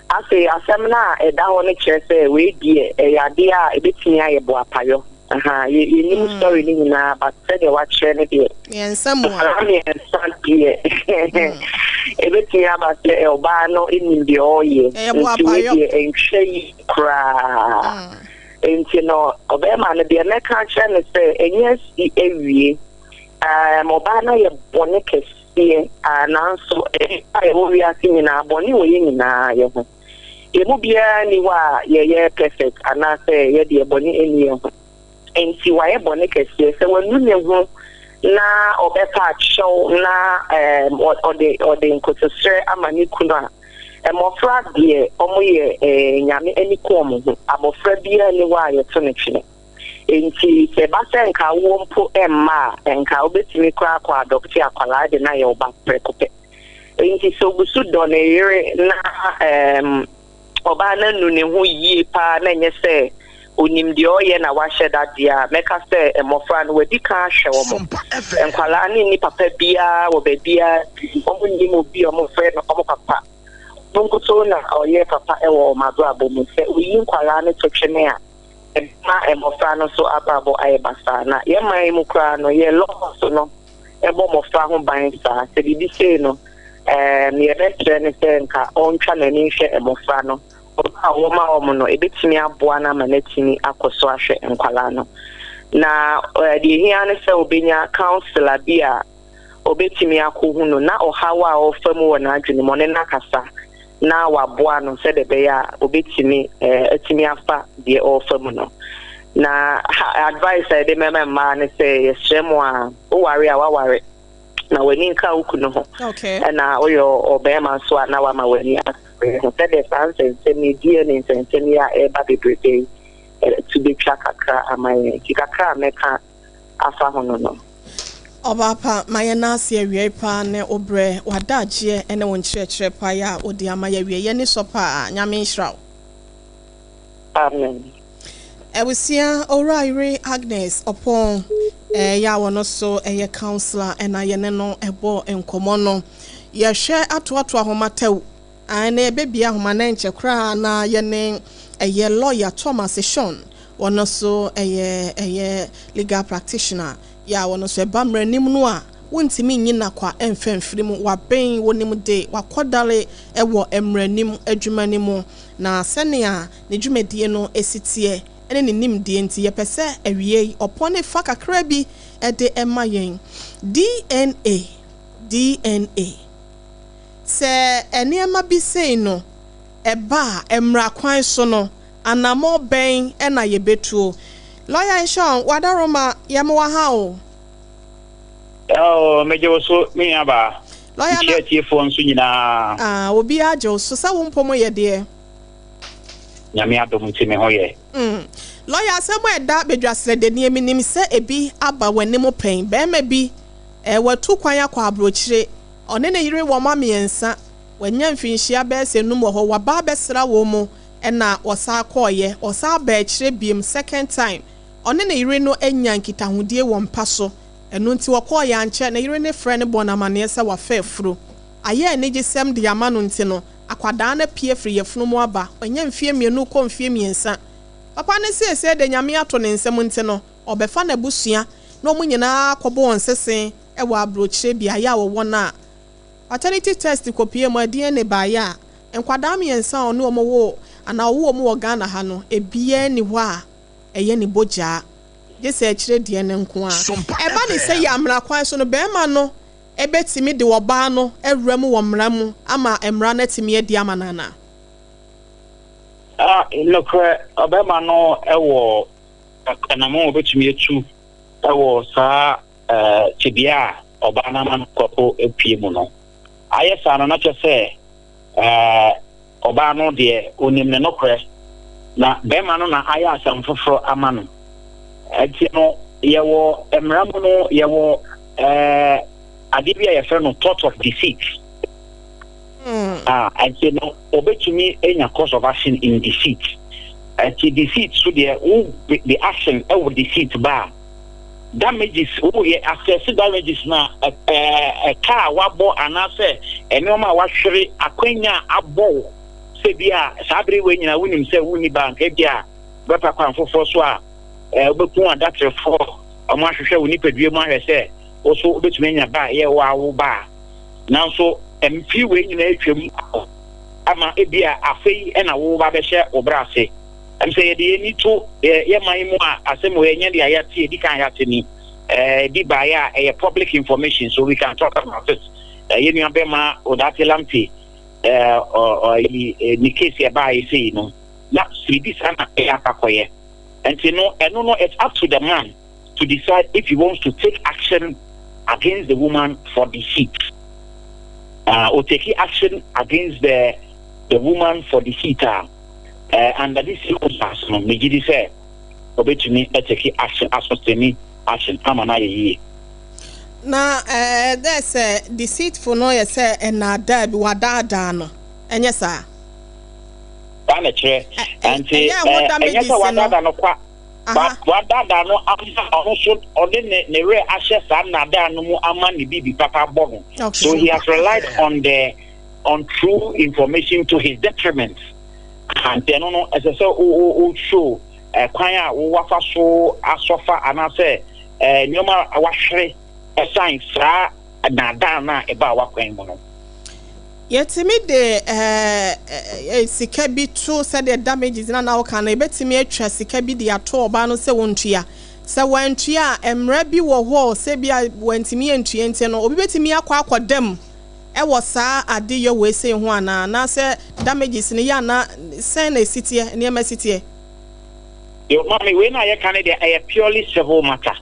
Afei asɛm no a ɛda hɔ no kyerɛ sɛ wei deɛ ɛyɛ adeɛ a ɛbɛtumi ayɛ boapayɔ. Aha, yɛ yɛnim mm. story no nyinaa but sɛdeɛ wakyerɛ no deɛ. Mmiɛnsa mu a. Nkwadaa mmiɛnsa deɛ. Mm. Ɛbɛtumi aba sɛ ɔbaa no nim deɛ ɔreyɛ. Nti wei deɛ ɛnhwɛ yi koraa. Mm. Nti no ɔbɛrima no deɛ mɛka akyerɛ no sɛ ɛnyɛ si awie. Um, ɔbaa no ayɛ bɔne kɛseɛ uh, nanso nnipa a ɛwɔ wiase nyinaa bɔne wɔ yɛn nyinaa yɛ ho. Yɛn mu biara nni hɔ a yɛyɛ perfect anaasɛ yɛdeɛ bɔne nni yɛn ho. Enti wayɛ bɔne kɛseɛ. Sɛ wanu ne ho na ɔbɛpa akyɛw na ɔde ɔde nkotosrɛ ama ne kunu a, mmɔfra deɛ wɔyɛ eh, Nyame ani ku wɔn ho. Abɔfra biara nni hɔ a yɛto no twene. Enti sɛ ɛba sɛ nka awoɔ mpo mma a, nka wobɛtumi koraa akɔ adɔpte akwadaa de no ayɛ wo ba prɛko pɛ. Enti sɛ ogu so dɔ ne yere na um, ɔbaa no anu ne ho yie paa na ɛnyɛ sɛ onim deɛ ɔyɛ na wahyɛ da deɛ a, mɛka sɛ mmɔfra no wadi kan ahwɛ wɔn. Nkwadaa no nni papa biara wɔ baabiara bi. Wɔn nnim obi a wɔfrɛ no wɔn papa. Ɔno nkutoo na ɔyɛ papa wɔ wɔn abrabɔ mu. Sɛ oyi nkwadaa no to twene a, ɛbɛma mmɔfra no nso abrabɔ ayɛ basaa. Na yɛn man yi mu koraa no, yɛn laws no bɔ mmɔfra ho ban saa. Sɛ biribi sei no, ɛɛm, nea yɛbɛsrɛ ne sɛ nka ɔntwa n'ani nhwɛ mmɔfra no. Ɔdɔ a ɔwɔ ma wɔn no, ebetumi aboa no ama no atumi akɔ so ahwɛ nkwadaa no. Na ɛɛ, deɛ ehia ne sɛ obenya counsellor bi a obetumi akohu no na ɔhaw a ɔrefa mu wɔ n'adwene mu, ɔne no akasa. na waboa no sɛdeɛ ɛbɛyɛ a obɛtumi atumi afa deɛ ɔrefa mu no. Na advice a yɛde mɛma mmaa ne sɛ, yɛsrɛ mu a, woware a, waware na w'ani nka wo kunu ho, ɛna woyɛ ɔbarima nso a, na wama w'ani asere ho sɛdeɛ saa nsɛnsɛm yi, DNA nsɛnsɛm yi a ɛreba bebrebe yi, tu bɛtwa kakra ama yɛn. Nti kakra a mɛka afa ho no. Ɔbaapa, ma yɛn ase awiei paa ne wo berɛ, w'adagyeɛ ne wo nkyerɛkyerɛ pa yɛ a wode ama yɛ awie. Yɛni sɔ paa. Nyame nhyira wo. Amen. Abusua, Owura Yere Agnes Ɔpɔn ɛyɛ a wɔno so ɛyɛ counselor, ɛna yɛne no ɛbɔ nkɔmmɔ no. Yɛhwɛ atoatoa ahomatɛw na yɛbɛbia ahoma na nkyɛ koraa na yɛne ɛyɛ lawyer Thomas Sean, wɔno so ɛyɛ legal practitioner yɛ a wɔno so ɛba mmaranim no a wontumi nyi nakwa ɛmfɛ mfiri mu. Wabɛn wɔnim de wakɔdare ɛwɔ mmaranim adwuma no mu na sɛnea ne dwumadie no esi teɛ ɛne ne nimdeɛ, nti yɛpɛ sɛ awie yi ɔpɔn ne fa kakra bi ɛde ɛma yɛn. DNA, DNA, sɛ nneɛma bi sei no ɛba a, mmara kwan so no, anammɔ bɛn ɛna yɛbɛtuo? Lawyer Nhyɛn Wadaroma, yɛmo ha o. Oh, megye wo so, me nua baa. Lawyer na Nkyia atiefoɔ nso nyinaa. Ah, obiara gye wo so sɛ wo mpɔ mo yɛ deɛ. Nyame adom nti me ho yɛ. Lawyer, asɛm a ɛda badwasrɛdani, menim sɛ ebi aba w'anim pɛn. Bɛrima bi watu kwan akɔ aburokyire, ɔne ne yere wɔ ma mmiɛnsa, wanya mfinhyia bɛyɛ sɛ 5 wɔ hɔ. Waba abɛsra wɔn mu ɛna ɔsan kɔɔyɛ, ɔsan ba akyire biem second time. Ɔne ne yere no anya nkitahodie wɔ mpa so, ɛno nti wɔkɔɔyɛ ankyɛ ne yere ne frɛ ne bɔ n'amanneɛ sɛ wafa afuro. Ayɛ anigyesɛm de ama no, nti no akwadaa no apue firi yɛfunu mu aba, ɔnya mfie 2 kɔ mfie 3. Papa no siesie de Nyame ato ne nsam, nti no ɔbɛfa n'abusua na wɔn nyinaa kɔbɔ wɔn sese wɔ aburokyire beaeɛ a wɔwɔ no a paternity test kɔpie mu a DNA baeɛ a, nkwadaa mmiɛnsa a ɔne wɔn wo anaa ɔwo wɔn wɔ Ghana ha no, ebiara ni hɔ a ɛyɛ ne bogyaa, gye sɛ akyire deɛ ne nko a. Ɛba ne sɛ yɛ amena kwan so no, bɛrima no ebɛtumi de ɔbaa no awura mu wɔ mmara mu ama mmara no atumi adi ama no anaa? Ah, nokorɛ, ɔbɛrima no wɔ anammɔn a wɔbɛtumi atu wɔ saa tebea a ɔbaa no ama no kɔkɔ apue mu no. Ayɛ saa no, na kyerɛ sɛ ɔbaa no deɛ, onim ne nokorɛ na bɛrima no na ayɛ asɛm foforɔ ama no. Ɛnti no yɛwɔ mmara mu no, yɛwɔ adeɛ bi a yɛfrɛ no tort of deceit. Ah, ɛnti no obetumi anya cause of action in deceit. Ɛnti deceit so deɛ, wo the action ɛwɔ deceit ba a, damages woyɛ assess damages na ɛka a wabɔ anaasɛ nneɛma a wahwere, akwanya a abɔ wo sɛ bi a saa bere wei nyinaa wonim sɛ wonni ba, nka bi a bɛpa kwan foforɔ so a wobɛku adaterefoɔ, ɔmo ahwehwɛ wo nipadua mu ahwɛ sɛ wo so wobɛtumi anya ba a ɛyɛ wo awo ba a, nanso mfiri wei nyinaa atwam ama ebi a afei ɛna wo ba bɛhyɛ wo bra ase. Sɛ yɛde yɛni to yɛ man mu a, asɛm wɔ yɛnyɛ deɛ yɛate yɛdi kan yɛate ni bi baeɛ a ɛyɛ public information, so we can talk about it. Yɛ nua bɛma Odartey Lamptey ɔyi ne case ɛbaeɛ sei no, na biribi saa na ɛyɛ akakɔyɛ. Nti no ɛno no, it's up to the man to decide if he wants to take action against the woman for deceit or take action against the woman for deceit. Under this circumstance no, megye di sɛ obetumi take action, asosteni action ama no ayɛ yie. Na dɛ sɛ deceitful no yɛ sɛ ɛnaadaa bi, wadaadaa no, ɛnyɛ saa? Saa na kyerɛ. Nti ɛnyɛ sɛ wadaadaa no kwa, wadaadaa no ama ɔno so ɔde ne werɛ ahyɛ saa nnaadaa no mu ama ne biribi papa bɔ no. So he has relied on the untrue information to his detriment. Nti ɛno no, ɛsɛ sɛ o show kwan a wafa so asɔfa anaasɛ nneɛma a wahwere ɛsan saa naadaa no a ɛbaa wakwan mu no. Yɛtumi de sika bi to sɛdeɛ damages na woka no, yɛbɛtumi atwa sika bi de ato ɔbaa no sɛ wɔntua. Sɛ wɔantua a, mmerɛ bi wɔ hɔ sɛ bi a wɔntumi antua, nti no obi bɛtumi akɔ akɔdam. Ɛwɔ saa adeyɔ wei sei ho anaa? Anaasɛ damages no yɛ ana sɛn na ɛsi teɛ, nneɛma si teɛ? Yo, maame, wei na yɛka ne deɛ, ɛyɛ purely civil matter.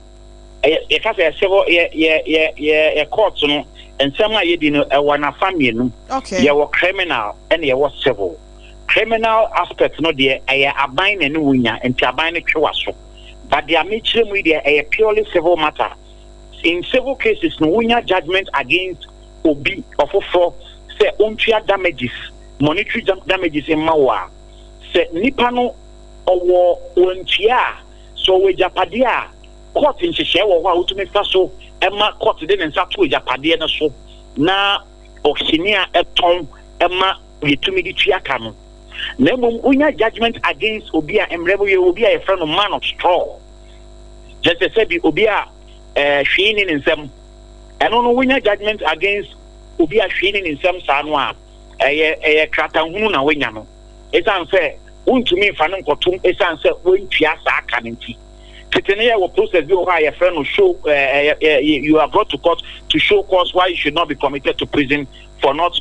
Ɛyɛ, yɛka sɛ civil, yɛ court no, nsɛm a yɛdi no ɛwɔ n'afa mmienu. Yɛwɔ criminal ɛna yɛwɔ civil. Criminal aspect no deɛ, ɛyɛ aban na ɛne wo nya, nti aban no twe w'aso. But deɛ mekyerɛ mu yi deɛ, ɛyɛ purely civil matter. In civil cases no, wonya judgment against obi ɔfoforɔ sɛ ɔntua damages, monetary damages mma wo a, sɛ nipa no ɔwɔ wantua a, sɛ ɔwɔ agyapadeɛ a, court nhyehyɛe wɔ hɔ a wotumi fa so ma court de ne nsa to agyapadeɛ no so na ɔhyɛni a ɛtɔn ma yɛtumi de tua ka no. Na mmom wonya judgment against obi a, mmerɛ mu yɛ obi a yɛfrɛ no man of straw, kyerɛ sɛ sɛbi obi a hwee ne ne nsam. Ɛno no, wonya judgment against obi a hwee ne ne nsam saa no a, ɛyɛ kratahunu na woanya no, ɛsiane sɛ wontumi mfa no nkɔtom ɛsiane sɛ woantua saa ka no nti. Tete no, yɛwɔ process bi wɔ hɔ a yɛfrɛ no show you are brought to court to show cause why you should not be committed to prison for not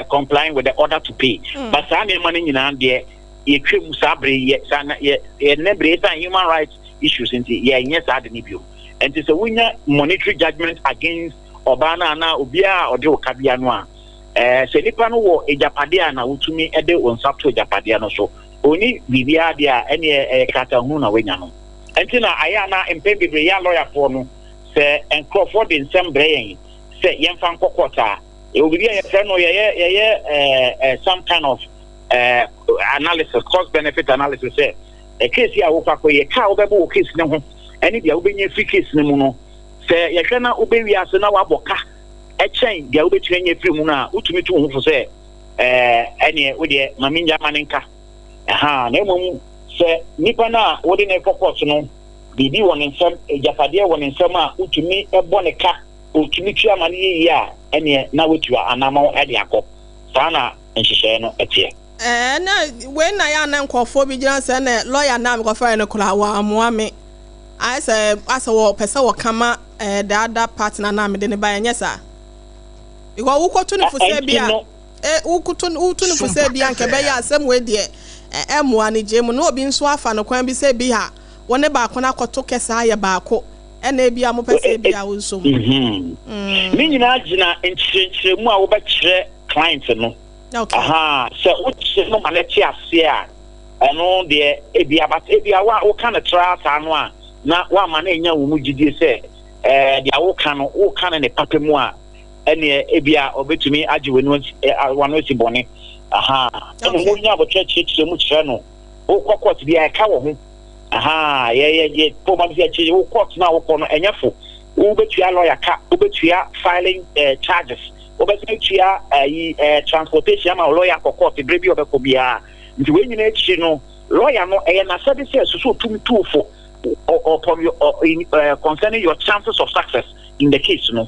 complying with the order to pay. But saa nneɛma no nyinaa deɛ, yɛtwa mu saa bere yɛ saa na yɛ yɛnɛ bere, ɛsiane human rights issues nti, yɛnyɛ saa de no bio. Nti sɛ wonya monetary judgment against ɔbaa no anaa obiara a ɔde wo ka bia no a, sɛ nipa no wɔ agyapadeɛ a, na wotumi de wo nsa to agyapadeɛ no so. Oni biribiara deɛ a, ɛneɛ ɛyɛ kratahunu na woanya no. Nti na ayɛ ana mpɛn bebree yɛ a, lɔyafoɔ no, sɛ nkurɔfoɔ de nsɛm brɛ yɛn sɛ yɛmfa nkɔ court a, ɛwɔ biribi a yɛfrɛ no yɛyɛ some kind of analysis, cost benefit analysis, sɛ case a wokɔ akɔyɛ, kaa wobɛbɔ wɔ case no ho ɛne deɛ wobɛnya firi case no mu no, sɛ yɛhwɛ na wobɛwi ase na wabɔ ka ɛkyɛn deɛ wobɛtumi anya firi mu no a, wotumi to wo ho fo sɛ ɛneɛ wodeɛ ma mengya ma ne nka ɛha. Na mmom sɛ nipa no a wode ne kɔ court no, biribi wɔ ne nsam, agyapadeɛ wɔ ne nsam a wotumi bɔ ne ka, otumi tua ma no yɛ yie a, ɛneɛ na watua anammɔn de akɔ. Saa na nhyehyɛeɛ no teɛ. Ɛɛ, na wei na yɛ ana nkurɔfoɔ bi gyina sɛ na lɔya na mekɔfrɛ no koraa wɔamoa me, ayɛ sɛ asɛ wɔpɛ sɛ wɔka ma the other partner na mede ne ba. Ɛnyɛ saa, because wokɔto no fo sɛ bi a wokoto woto no fo sɛ bi a nka ɛbɛyɛ asɛm wei deɛ ɛmmoa no gye mu, na obi nso afa no kwan bi sɛ bi a wɔne baako no akɔto kɛse ayɛ baako, ɛna ebi a mopɛ sɛ ebi a wo nso mu. Ne nyinaa gyina nkyerɛkyerɛmu a wobɛkyerɛ client no. Aha, sɛ wokyerɛ no ma no te aseɛ a, ɛno deɛ ebia, but ebia wa woka no tra saa no a, na woama no anya wo mu gyidie sɛ deɛ woka no, woka no ne papa mu a, ɛneɛ ebia ɔbɛtumi agye w'ani wano asi bɔne. Aha, ɛna wonya abɔkyerɛ kyerɛkyerɛ mu kyerɛ no. Wokɔ court bi a, ɛka wɔ ho. Aha, yɛ yɛ yɛ pɔma bi sɛ kyerɛ wo court no a wokɔ no, ɛnyɛ fo. Wobɛtua lawyer ka, wobɛtua filing charges, wobɛsan tua ayi transportation ama lawyer akɔ court bere bi a ɔbɛkɔ biara. Nti wei nyinaa akyiri no, lawyer no, ɛyɛ n'asɛde sɛ soso otum tu fo upon your in, concerning your chances of success in the case no.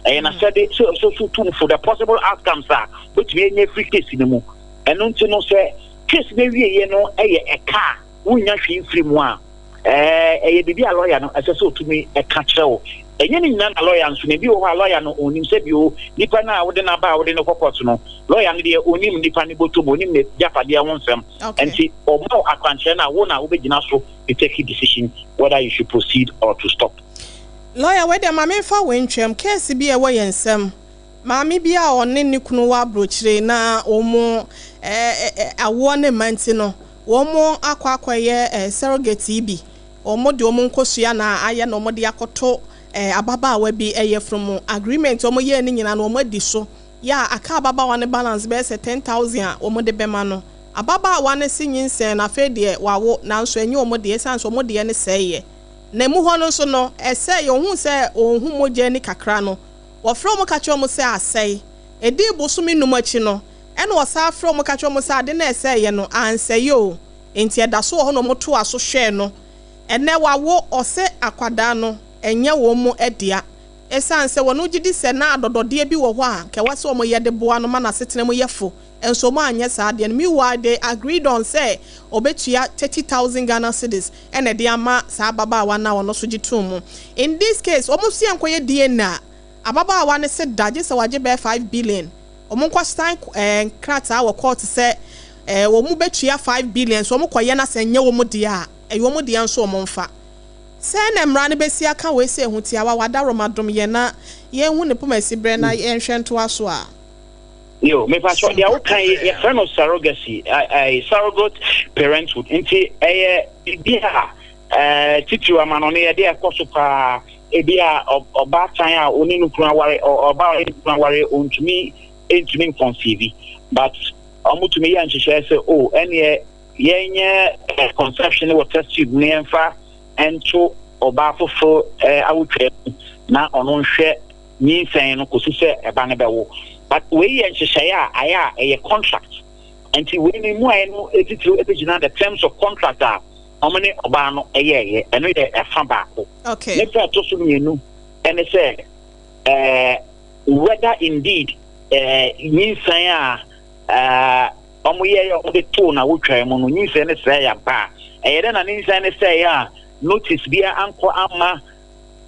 Ɛyɛ n'asɛde sɛ soso tum fo the possible outcomes a wobɛtumi anya firi case no mu. Ɛno nti no, sɛ case no awieɛ no ɛyɛ ɛka a wonnya hwee mfiri mu a, ɛyɛ biribi a lawyer no ɛsɛ sɛ otumi ɛka kyerɛ wo. Ɛnyɛ ne nyinaa na lawyer nso na ebi wɔ hɔ a lawyer no onim sɛ bio nipa no a wode n'aba a wode no kɔ court no, lawyer no deɛ onim nipa no bɔtɔ mu, onim ne gyapadeɛ ho nsɛm. Nti ɔma wo akwankyerɛ no a, wo na wobɛgyina so to take a decision whether you should proceed or to stop. Lawyer, wei deɛ ma memfa wei ntwam. Case bi a ɛwɔ yɛn nsam, maame bi a ɔne ne kunu wɔ aburokyire na wɔn awoɔ ne mma nti no, wɔn akɔ akɔyɛ surrogate yi bi. Wɔn de wɔn nkosua na ayɛ na wɔn de akɔto ababaawa bi ɛyɛ from agreement wɔn yɛɛ ne nyinaa no, wɔn adi so yɛ a, aka ababaawa no balance bɛyɛ sɛ 10,000 a wɔn de bɛma no. Ababaawa no si nyinsɛn na afei deɛ wawo, nanso ɛnyɛ wɔn deɛ, ɛsiane sɛ wɔn deɛ no sɛeɛ. Na emu hɔ no nso no, ɛsɛeɛ, ohun sɛ ohun mogya ani kakra no, wɔfrɛ wɔn ka kyerɛ wɔn sɛ asɛe. Edi bosome 5 akyi no, ɛna ɔsan frɛ wɔn ka kyerɛ wɔn sɛ ade no ɛsɛeɛ no ansɛe o, nti ɛda so wɔ hɔ, na wɔn to aso hwɛɛ no. Ɛnɛ wawo. Ɔsɛ akwadaa no ɛnyɛ wɔn mu dea, ɛsiane sɛ wɔn gye di sɛ na adɔdɔdeɛ bi wɔ hɔ a kɛwɛ sɛ wɔn yɛ de boa no ma n'asetena mu yɛ fo, nso wɔn anyɛ saa adeɛ no. Meanwhile, they agreed on sɛ ɔbɛtua 30,000 Ghana cedis ɛna ɛde ama saa ababaawa no a ɔno nso gye tom mu. In this case, wɔn si nkɔyɛ DNA. Ababaawa no se da gye sɛ wagye bɛyɛ 5 billion. Wɔn nkɔ sign nkrataa wɔ court sɛ wɔn bɛtua 5 billion so wɔn kɔyɛ na sɛ ɛnyɛ wɔn deɛ a, ɛyɛ wɔn deɛ nso wɔn mfa. Sɛn na mmara no bɛsi aka wei sɛ ɛho tiawa? W'adaworoma dom yɛn na yɛnhu ne poma siberɛ na yɛnhwɛ ntoa so a. Yo, mepakyɛw, deɛ woka yi yɛfrɛ no surrogacy, surrogate parenthood. Nti ɛyɛ biribi a titiriw amanɔne yɛde ɛkɔ so paa. Ebi a ɔbaatan a ɔne ne kunu aware, ɔbaa a ɔne ne kunu aware, ɔntumi ntumi nconceive, but wɔtumi yɛ nhyehyɛe sɛ o ɛneɛ yɛnyɛ conception wɔ test tube na yɛmfa nto ɔbaa foforo awotwaa mu na ɔno nhwɛ nyinsɛn no kɔsi sɛ ɛba no bɛwo. But wei yɛ nhyehyɛeɛ a ayɛ a ɛyɛ contract. Nti wei no mmuaeɛ no titiriw bɛgyina the terms of contract a wɔn ne ɔbaa no yɛeɛ. Ɛno yɛ ɛfa baako. Okay. Ne fa ɛtɔ so mmienu ɛne sɛ eh, whether indeed eh, nyinsɛn a eh, wɔn yɛeɛ a wɔde too na wotwae mu no nyinsɛn no sɛe ampa a, ɛyɛ dɛ na ne nyinsɛn no sɛe a notice biara ankɔ amma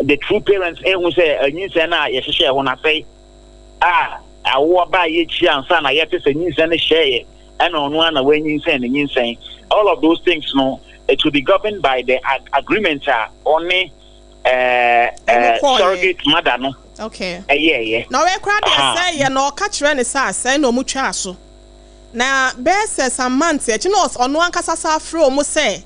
the true parents ehu sɛ nyinsɛn no a yɛhyehyɛɛ ho no asɛe a awoɔ baa yɛakyi ansa na yɛte sɛ nyinsɛn no hyɛeɛ ɛna ɔno ara na wanyinsɛn ne nyinsɛn. All of those things no, it will be governed by the agreement a ɔne surrogate mother no ɛyɛɛyɛ. Na ɔyɛ koraa deɛ sɛ yɛ na ɔka kyerɛ ne sɛ asɛe na ɔmo twaa so. Na bɛyɛ sɛ some months akyi na ɔno ankasa san frɛ ɔmo sɛ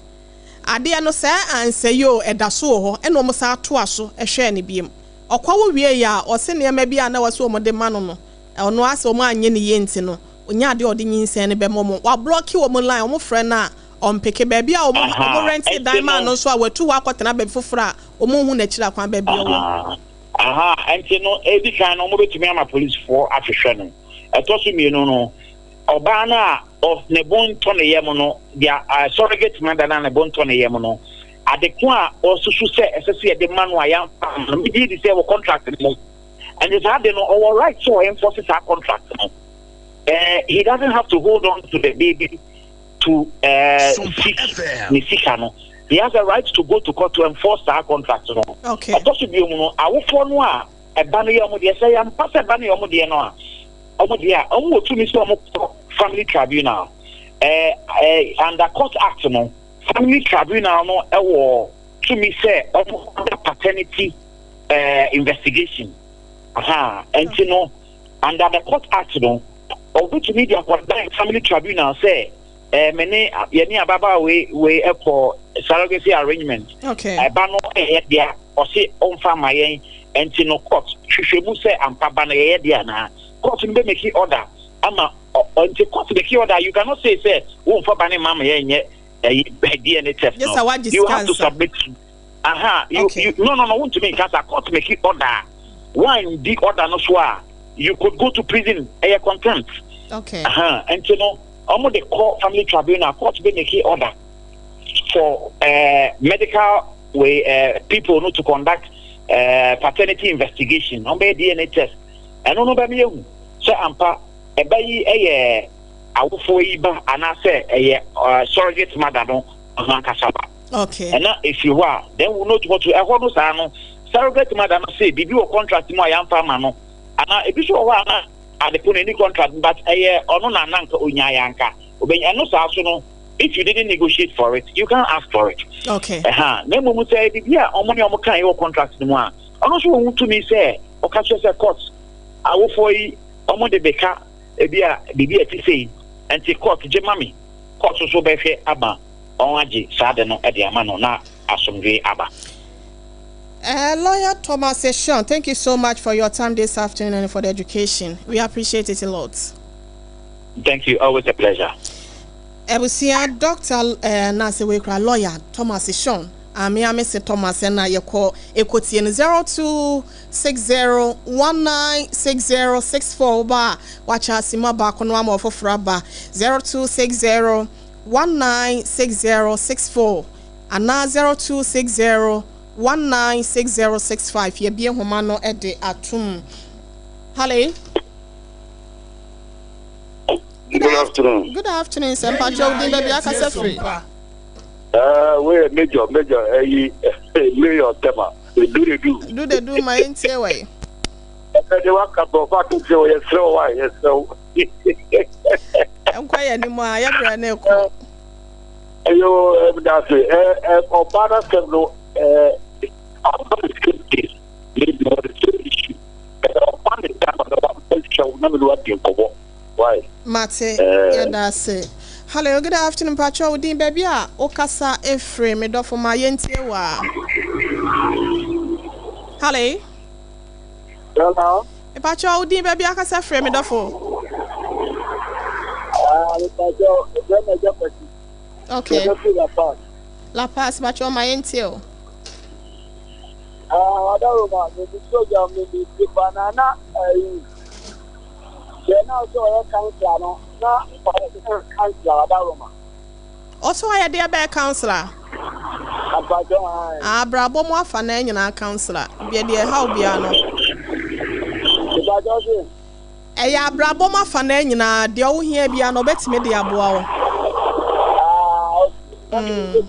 adeɛ no sɛɛ ansɛe o, ɛda so wɔ hɔ, ɛna ɔmo san toa so hwɛɛ no biom. Ɔkɔwo wieeɛ a, ɔse nneɛma bi a na ɛwɔ sɛ ɔmo de ma no no, ɔno ara sɛ ɔmo anyɛ no yie nti no, ɔnya adeɛ a ɔde nyinsɛn no bɛma ɔmo. Wablɔke ɔmo line, ɔmo frɛ no a ɔmpeke. Baabi a ɔmo ɔmo rɛnte dan maa no nso a, watu hɔ akɔtena baabi foforɔ a ɔmo nhu n'akyiri akwan baabi a ɔwɔ. Aha, nti no, edi kan no, wɔbɛtumi ama polisifoɔ ahwehwɛ no. Ɛtɔ so mmienu no, ɔbaa no a ne bo ntɔ ne yam no, deɛ surrogate mother no a ne bo ntɔ ne yam no, ade ko a ɔsusu sɛ ɛsɛ sɛ yɛde ma no a yɛamfa amma no, megye di sɛ wɔ contract no mu. Ɛnti saa ade no, ɔwɔ right sɛ ɔenforce saa contract no. He doesn't have to hold on to the baby to seek ne sika no. He has a right to go to court to enforce saa contract no. Ɛtɔ so bio mu no, awofoɔ no a ɛba no yɛ wɔn deɛ, sɛ yɛampa sɛ ɛba no yɛ wɔn deɛ no a, wɔn deɛ a, wɔn wɔ tumi sɛ wɔn kɔ family tribunal. Under court act no, family tribunal no wɔ tumi sɛ wɔn order paternity investigation. Aha, ɛnti no, under the court act no, wɔbɛtumi de akɔdan family tribunal sɛ me ne yɛne ababaawa wei wei ɛkɔ surrogacy arrangement. Ɛba no ɛyɛ dea, ɔse ɔmfa ma yɛn, ɛnti no court hwehwɛ mu sɛ ampa ba no yɛyɛ dea anaa. Court no bɛ make order ama, nti court make order, you cannot say sɛ womfa ba ne ma ma yɛnyɛ ɛyi DNA test no. You have to submit. Aha, you, okay. you, no, no, no, wontumi nka sa court make order. One di order no so a, you could go to prison, ɛyɛ contempt. Okay. Aha, nti no, ɔmo de kɔ family tribunal, court bɛ make order for medical way people no to conduct paternity investigation. Ɔmo bɛyɛ DNA test. Ɛno no bɛma yɛhu sɛ ampa ɛba yi ɛyɛ awofoɔ yi ba anaasɛ ɛyɛ surrogate mother no ɔno ankasa ba. Okay. Ɛna ɛfiri hɔ a, then we know what to, ɛhɔ no saa no, surrogate mother no se biribi wɔ contract mu a yɛamfa ama no, anaa ebi nso wɔ hɔ a na ade ko no ɛni contract but ɛyɛ ɔno na na nka ɔnyaeɛ anka ɔbɛnya, ɛno saa so no, if you didn't negotiate for it, you can't ask for it. Okay. Ɛha, na mmom sɛ biribi a ɔmo ne ɔmo kaeɛ wɔ contract no mu a, ɔno nso wɔ ho tumi sɛ ɔka kyerɛ sɛ court, awofoɔ yi ɔmo de beka ebi a biribi a ɛte sei, nti court gye ma me, court nso bɛhwɛ ama wɔagye saa ade no de ama no na asomdwoe aba. Lawyer Thomas Eshun, thank you so much for your time this afternoon and for the education. We appreciate it a lot. Thank you, always a pleasure. Abusua Doctor eh, na sɛ wei kura lawyer Thomas Eshun. Ame ame se Thomas na yɛkɔ ekotie no 0260196064 woba a wakyɛ asima baako no ama ɔfoforɔ aba 0260 196064 anaa 0260 196065 Yɛabue nhoma no de atom. Hello. Good afternoon. Good afternoon, sir. Mpacho wo din baabi akasa firi. Wey major major ɛyi mayor Tema. Do de do. Do de do ma yɛntie wɔ yi. Ɛfɛ de waka borɔfo akɛseɛ wɔ yɛsrɛ wo a yɛsrɛ wo. Nkɔ yɛ anim a yɛbrɛ ne kɔ. Ɛyɛ ɛdase ɛ ɔbaa n'asɛm no ɛ aba the same case maybe on the same issue ɛ ɔba ne da na wa bɛhwɛ wo na mene wadi nkɔmmɔ why. Mate yɛda ase. Hello, good afternoon. Pacho, wo din baabi a wokasa efiri me dɔfo ma yɛntie wo a. Hello. Hello. Pacho, wo din baabi akasa firi me dɔfo. Ah, Pacho, ɛfrɛ me Agya Kwasi. Okay. Yɛbɛfiri La Paz. La Paz, Pacho, ma yɛntie o. Ah, Adaroma, me me program me me tie pa na na ayi. Deɛ na ɔsɛ ɔyɛ kansla no na ɔyɛ kansla Adaroma. Ɔsɛ ɔyɛ deɛ bɛyɛ kansla. Ampakyɛ ayi. Abrabɔ mu afa na nyinaa kansla. Bia deɛ ɛhaw bia no. Ampakyɛ ɔsɛ. Ɛyɛ abrabɔ mu afa na nyinaa deɛ ɔwohia bia no ɔbɛtumi de aboa wo. Ah, okay.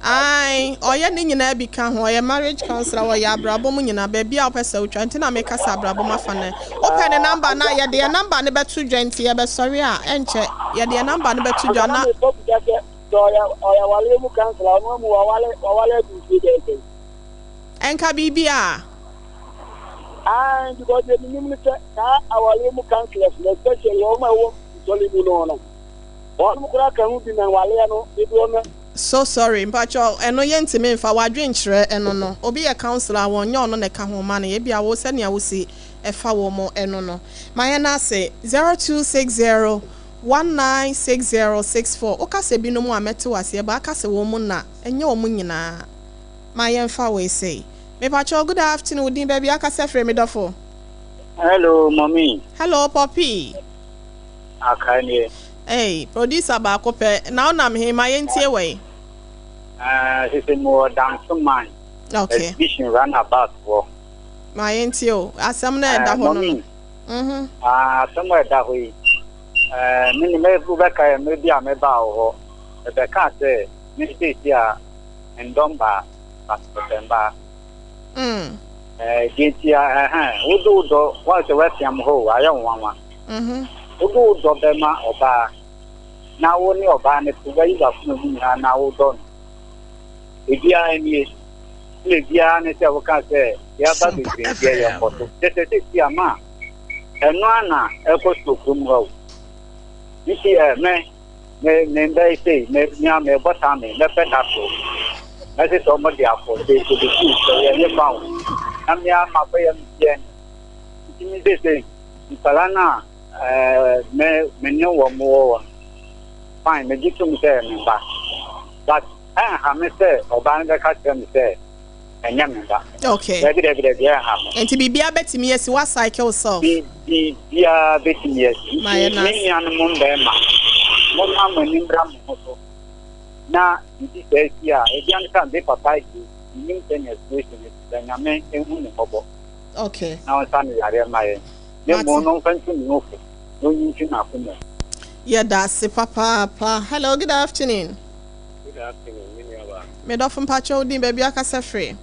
Ae, ɔyɛ ne nyinaa bi ka ho. Ɔyɛ marriage counselor, ɔyɛ abrabɔ mu nyinaa. Baabi a wopɛ sɛ wotwa nti na meka sɛ abrabɔ mu afa no. Wopɛ ne number no a, yɛde yɛn number no bɛto dwa nti yɛbɛsɔre a, ɛnkyɛ. Yɛde yɛn number no bɛto dwa na. Ɛnka biribi a. Ae, because deɛ menim ne sɛ saa awareɛ mu counselors no especially wɔn a ɛwɔ nsɔre mu no no. Wɔnom koraa ka ho bi na nwaleɛ no dodoɔ no. So sorry mpakyɛw ɛno yɛntumi nfa wadwen kyerɛ ɛno no obi yɛ councilor a wɔnyɛ ɔno na ɛka ho ma no ebia wo sɛnea wosi ɛfa wɔn ɛno no ma yɛn ase 0260 196064 woka sɛ binom a mɛte wo aseɛ but aka sɛ wɔn na ɛnyɛ wɔn nyinaa ma yɛnfa wei sei mepakyɛw good afternoon wo din baabi akasa firi me dɔfo. Hello mommy. Hello Poppy. Akae nie. Ei producer baako pɛ na wonam he ma yɛntie wɔ yi. Eh, sese mewɔ Dansoman. Okay. Exhibition roundabout hɔ. Ma yɛntie o. Asɛm no a ɛda hɔ no no. Mɔmi. Mhm. Ah, asɛm a ɛda hɔ yi. Eh, me ne me wobɛka yɛ mmerɛ bi a mebaa wɔ hɔ. Mebɛka sɛ me seesi a ndɔ mbaa, but mepɛ mbaa. Mm. Eh, deɛ nti a, ɛhɛn, wode wo dɔ, wɔn sɛ woafiam hɔ o, ayɛ wo nwanwa. Wode wo dɔ bɛma ɔbaa, na wo ne ɔbaa no te, woayi w'akoma mu nyinaa na wodɔ no. Ebiara nie, na ebiara ne sɛ woka sɛ yɛaba bebree deɛ yɛnkɔ so. Kyerɛ sɛ seesei ama ɛno ara na ɛkɔ so wɔ kurom ha o. Nti ɛ me me me mbɛyɛ sei me me a mebɔ saa me mɛpɛ da so. Mɛse sɛ ɔmo de akɔ sɛ ɛbɛsi sɛ yɛnyɛ fa o. Na me a makɔyɛ me deɛ nti me seesei Nkwadaa no a me me ne wɔn wɔ hɔ no, fine, megye tom sɛ ɛyɛ me ba. But ɛnha me sɛ ɔbaa no bɛka kyerɛ me sɛ ɛnyɛ me ba. Okay. Dabi, dabi, dabi, ɛnha me. Nti biribiara bɛtumi asi, wa cycle yourself. Biribiara bɛtumi asi. Ma yɛ Nti no me ase. nuanom mmarima, momma mo ani mmra mo ho so na biribi saa si a, ebi ankasa me papa deɛ, menim sɛnea situation no te, but Nyame nhu no mmɔbɔ. Okay. Na ɔnsa no yareɛ mma yɛn, na mmom no ɔmfa ntu ne ho fo, na ɔnyi mfi n'akoma mu. Yɛda ase papaapa. Hello, good afternoon. Good afternoon, me nua baa. Me dɔfo mpakyɛ wo din baabi akasa firi.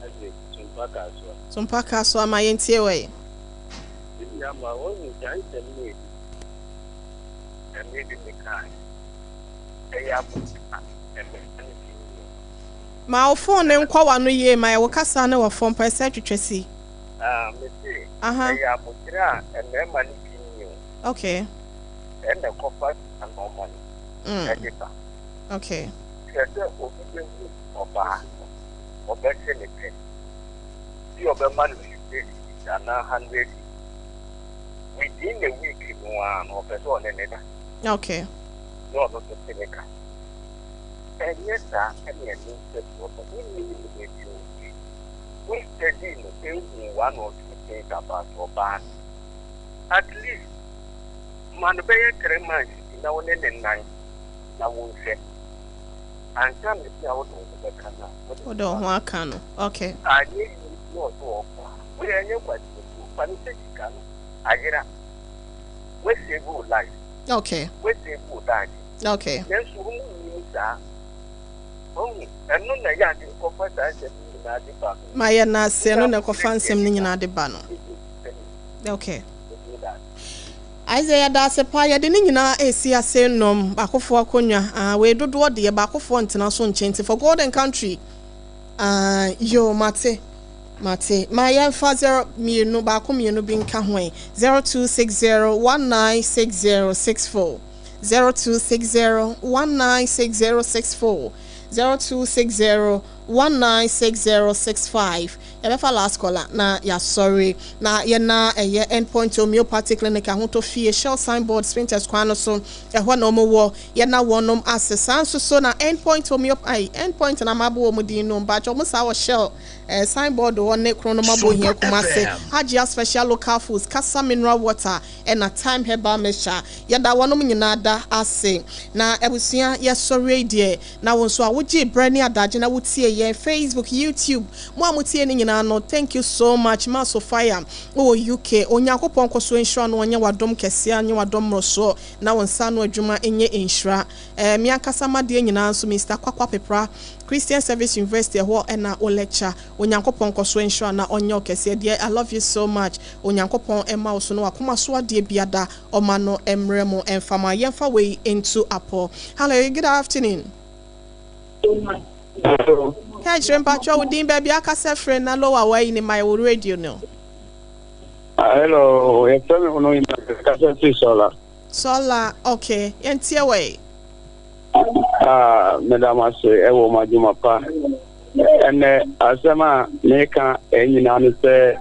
Isaac, Tumpa Kasoa. Tumpa Kasoa ma yɛntie wɔ yi. Me nua baa, wɔhu saa nsɛm no edi. Ɛmɛ bi me kaa. Ɛyɛ abotire a ɛmɛ ne fi nie. Ma wo phone no nkɔ w'ano yie ma wo kasa no wɔ fam pɛ sɛ twitwa si. Ah mese Aha. ɛyɛ aboterɛ a mmarima no bi nni o. Okay. Ɛna ɛkɔfa saa nnoɔma no ɛde ba. Okay. Kyerɛ sɛ obi bɛhu ɔbaa no, ɔbɛse ne pɛ, bi a ɔbɛma no 50 cedis anaa 100 cedis, within a week no ara no ɔpɛ sɛ ɔne no da. Okay. Na ɔno nso te ne ka. Ɛnyɛ saa ɛne ɛno nsɛsoɔ no wonnim no baabi a ɔfiri. Wo study no ɛhuu one or two things about ɔbaa no. At least ma no bɛyɛ 3 months bi na wo ne no nnan na wo nhwɛ. Ansa na bi a wode wo ho bɛka no a wode Wode wo ho aka no. Okay. Anyɛ yie na ɔsɛ ɔkɔ a, wei ɛnyɛ kwateabuo. Fa no sɛ sika no ayera. Wo save wo life. Wo save wo daakye. Okay. Nanso wɔn nnim saa. Wahu? Ɛno na ɛyɛ ade kɔfa saa nsɛm yi. nyinaa de ba no. Ma yɛ na ase ɛno na ɛkɔfa nsɛm no nyinaa de ba no. Okay. Isaiah, yɛda ase paa. Yɛde ne nyinaa esi ase nnɔm baakofoɔ akonnwa. Ah, wei dodoɔ deɛ, baakofoɔ ntena so nkyɛn nti for God and country. Ah, yo, mate. Mate. Ma yɛmfa 0 2 1 2 bi nka ho ɛ. 0260 196064. 0260 196064. 0260 196065. Yɛbɛfa last caller na yɛasɔre na yɛna ɛyɛ Endpoint Homeopathy Clinic, Ahotɔ Fie, Shell signboard, Spintex kwan no so ɛhɔ na ɔmo wɔ. Yɛna wɔnom ase saa nso so na Endpoint Homeop Endpoint na mabɔ wɔn din no mpakyɛ ɔmo saa wɔ Shell signboard hɔ ne kron no mabɔ hia Kumase. Hajia Special Local Foods, Kasa Mineral Water ɛna Time Herbal Mixture, yɛda wɔnom nyinaa da ase. Na abusua, yɛsɔre yi deɛ, na wɔn nso a wogye brɛ ne adagye na wotie yɛn Facebook, YouTube, mo a motie ne nyinaa no, thank you so much. Ma Sofia wɔ UK, Onyankopɔn kɔ so nhyira no, ɔnyɛ wadom kɛseɛ, anyɛ wadom mmorosoɔ, na wɔn nsa ano adwuma nyɛ nhyira. Me ankasa madeɛ nyinaa nso, Mr Kwakwa Pepra, Christian Service University ɛhɔ ɛna o lecture. Onyankopɔn kɔ so nhyira na ɔnyɛ ɔkɛseɛ deɛ. I love you so much. Onyankopɔn ɛma wo so no wakoma so adeɛ biada ɔma no mmerɛ mu ɛmfama. Yɛmfa wei nto apɔ. Hello, good afternoon. Kɛkyerɛ mpatwa wo din, baabi akasɛ frɛ na lower wayi ne ma ɛwɔ radio no. Hello, yɛfrɛ me Hono, kasa firi Sɔla. Sɔla, okay, yɛntie wei. Ah, meda mo ase ɛwɔ mo adwuma pa. Ɛnɛ asɛm a meka nyinaa ne sɛ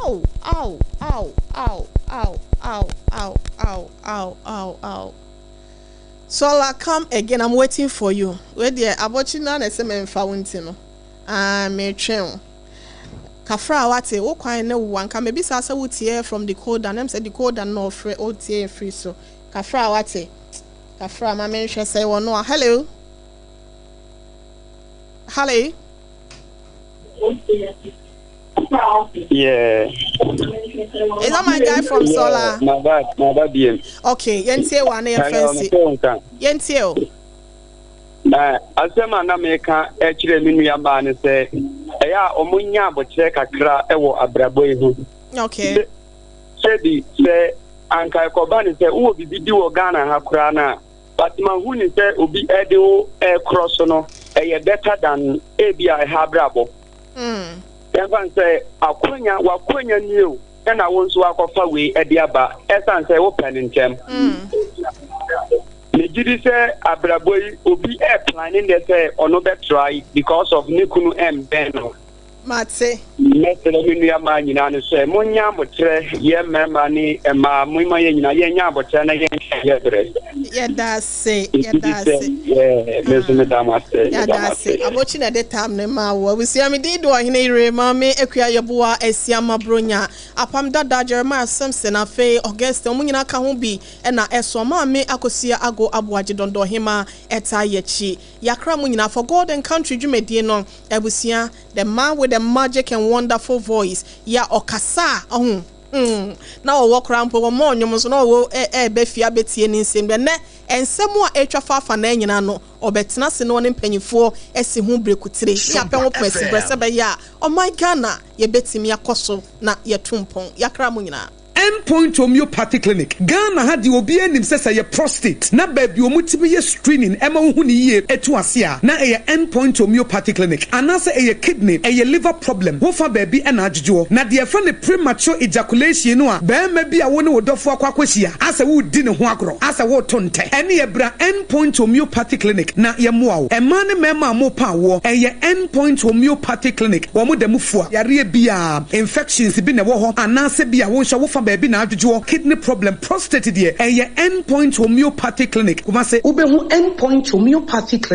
Ow, ow, ow, ow, ow, ow, ow, ow, ow, ow, ow. Sola, come again. I'm waiting for you. Wait there, abɔkyi na na ɛsɛ mɛmfa wo nti no. Ah, metwɛn wo. Kafra, wate wo kwan ne wo anka mebisa sɛ wotie from decoder na sɛ decoder no ɔfrɛ wotie free so. Kafra, wate. Kafra, ma menhwɛ sɛ wɔ no a. Hello. Hello. Yeah. Is that my guy from Sola? My bad, my bad BM. Okay, yɛntie wa na yɛmfa Hello, nsi. mepɛ nka. Yɛntie o. Na asɛm a na meka kyerɛ me nua baa ne sɛ ɛyɛ a ɔmo nya abokyerɛ kakra wɔ abrabɔ yi ho. Sɛbi sɛ anka ɛkɔba ne sɛ wowɔ biribi di wɔ Ghana ha koraa no a, but mahu ne sɛ obi ɛde wo ɛkorɔ so no, ɛyɛ better than ebi a ɛha abrabɔ. Yɛmfa n sɛ akonya wakonya nie o, ɛna wo nso wakɔfa wei ɛde aba ɛsiane sɛ wopɛ ne ntɛm. Megye di sɛ abrabɔ yi, obi ɛplan ne nnɛ sɛ ɔno bɛtrae because of ne kunu ɛmbɛn no. Mate. Mɛsrɛ me nua maa nyinaa no sɛ monya abotrɛ. Yɛ mmarima ne mmaa, momma yɛn nyinaa yɛnya abotrɛ na yɛnhwɛ yɛ berɛ. Yɛda ase. Megye di Yɛda sɛ ase. yɛ me nso meda mo ase, meda Yɛda mo ase. ase. Abɔkyi na ɛde tam ne ma wo. Abusua, me din de Ɔhene Yere Maame Akua Yɛboa Asiama Bronya. Apam Dada, Jeremiah Simpson, afei Augustine, ɔmo nyinaa ka ho bi ɛna ɛso Maame Akosua Ago Aboagye Dɔndɔn Hema ɛta yɛkyi. Yɛakra mu nyinaa for God and Country dwumadie no. Abusua, the man with the magic and wonderful voice, yɛ ɔkasa a ɔho na ɔwɔ koraa mpo wɔn ɔnwom nso na ɔwɔ ɛɛbɛ fie abɛtie ne nsɛm bɛ nɛ nsɛm a atwa faafa na nyinaa no, ɔbɛtena ase na ɔne mpanyinfoɔ asi ho berekutire ne apɛ ho pɛsi brɛ sɛ bɛyɛ a ɔman Ghana yɛbɛtumi akɔ so na yɛto mpɔn. Yɛakra mu nyinaa. Endpoint Homeopathy Clinic Ghana ha deɛ, obi anim sɛ yɛ prostate na baabi ɔmo tumi yɛ screening ɛma wohu ne yie etu ase a, na ɛyɛ Endpoint Homeopathy Clinic, anaasɛ ɛyɛ kidney, ɛyɛ liver problem, wofa baabi ɛna adwodwoɔ, na deɛ ɛfɛ ne premature ejaculation no a, bɛrima bi a wo ne wo dɔfo akɔ akɔhyia asɛ wodi ne ho agorɔ asɛ woto ntɛ, ɛne yɛbra Endpoint Homeopathy Clinic na yɛmmoa wo. Mmaa ne mmarima a mopa awoɔ, ɛyɛ Endpoint Homeopathy Clinic. Wɔn da mu fua yareɛ biara, infections bi na ɛwɔ hɔ, anaasɛ bi a wo nso wofa baabi na adwodwoɔ, kidney problem, prostate deɛ, ɛyɛ Endpoint Homeopathy Clinic, Kumase. Wobɛhu Endpoint Homeopathy Clinic.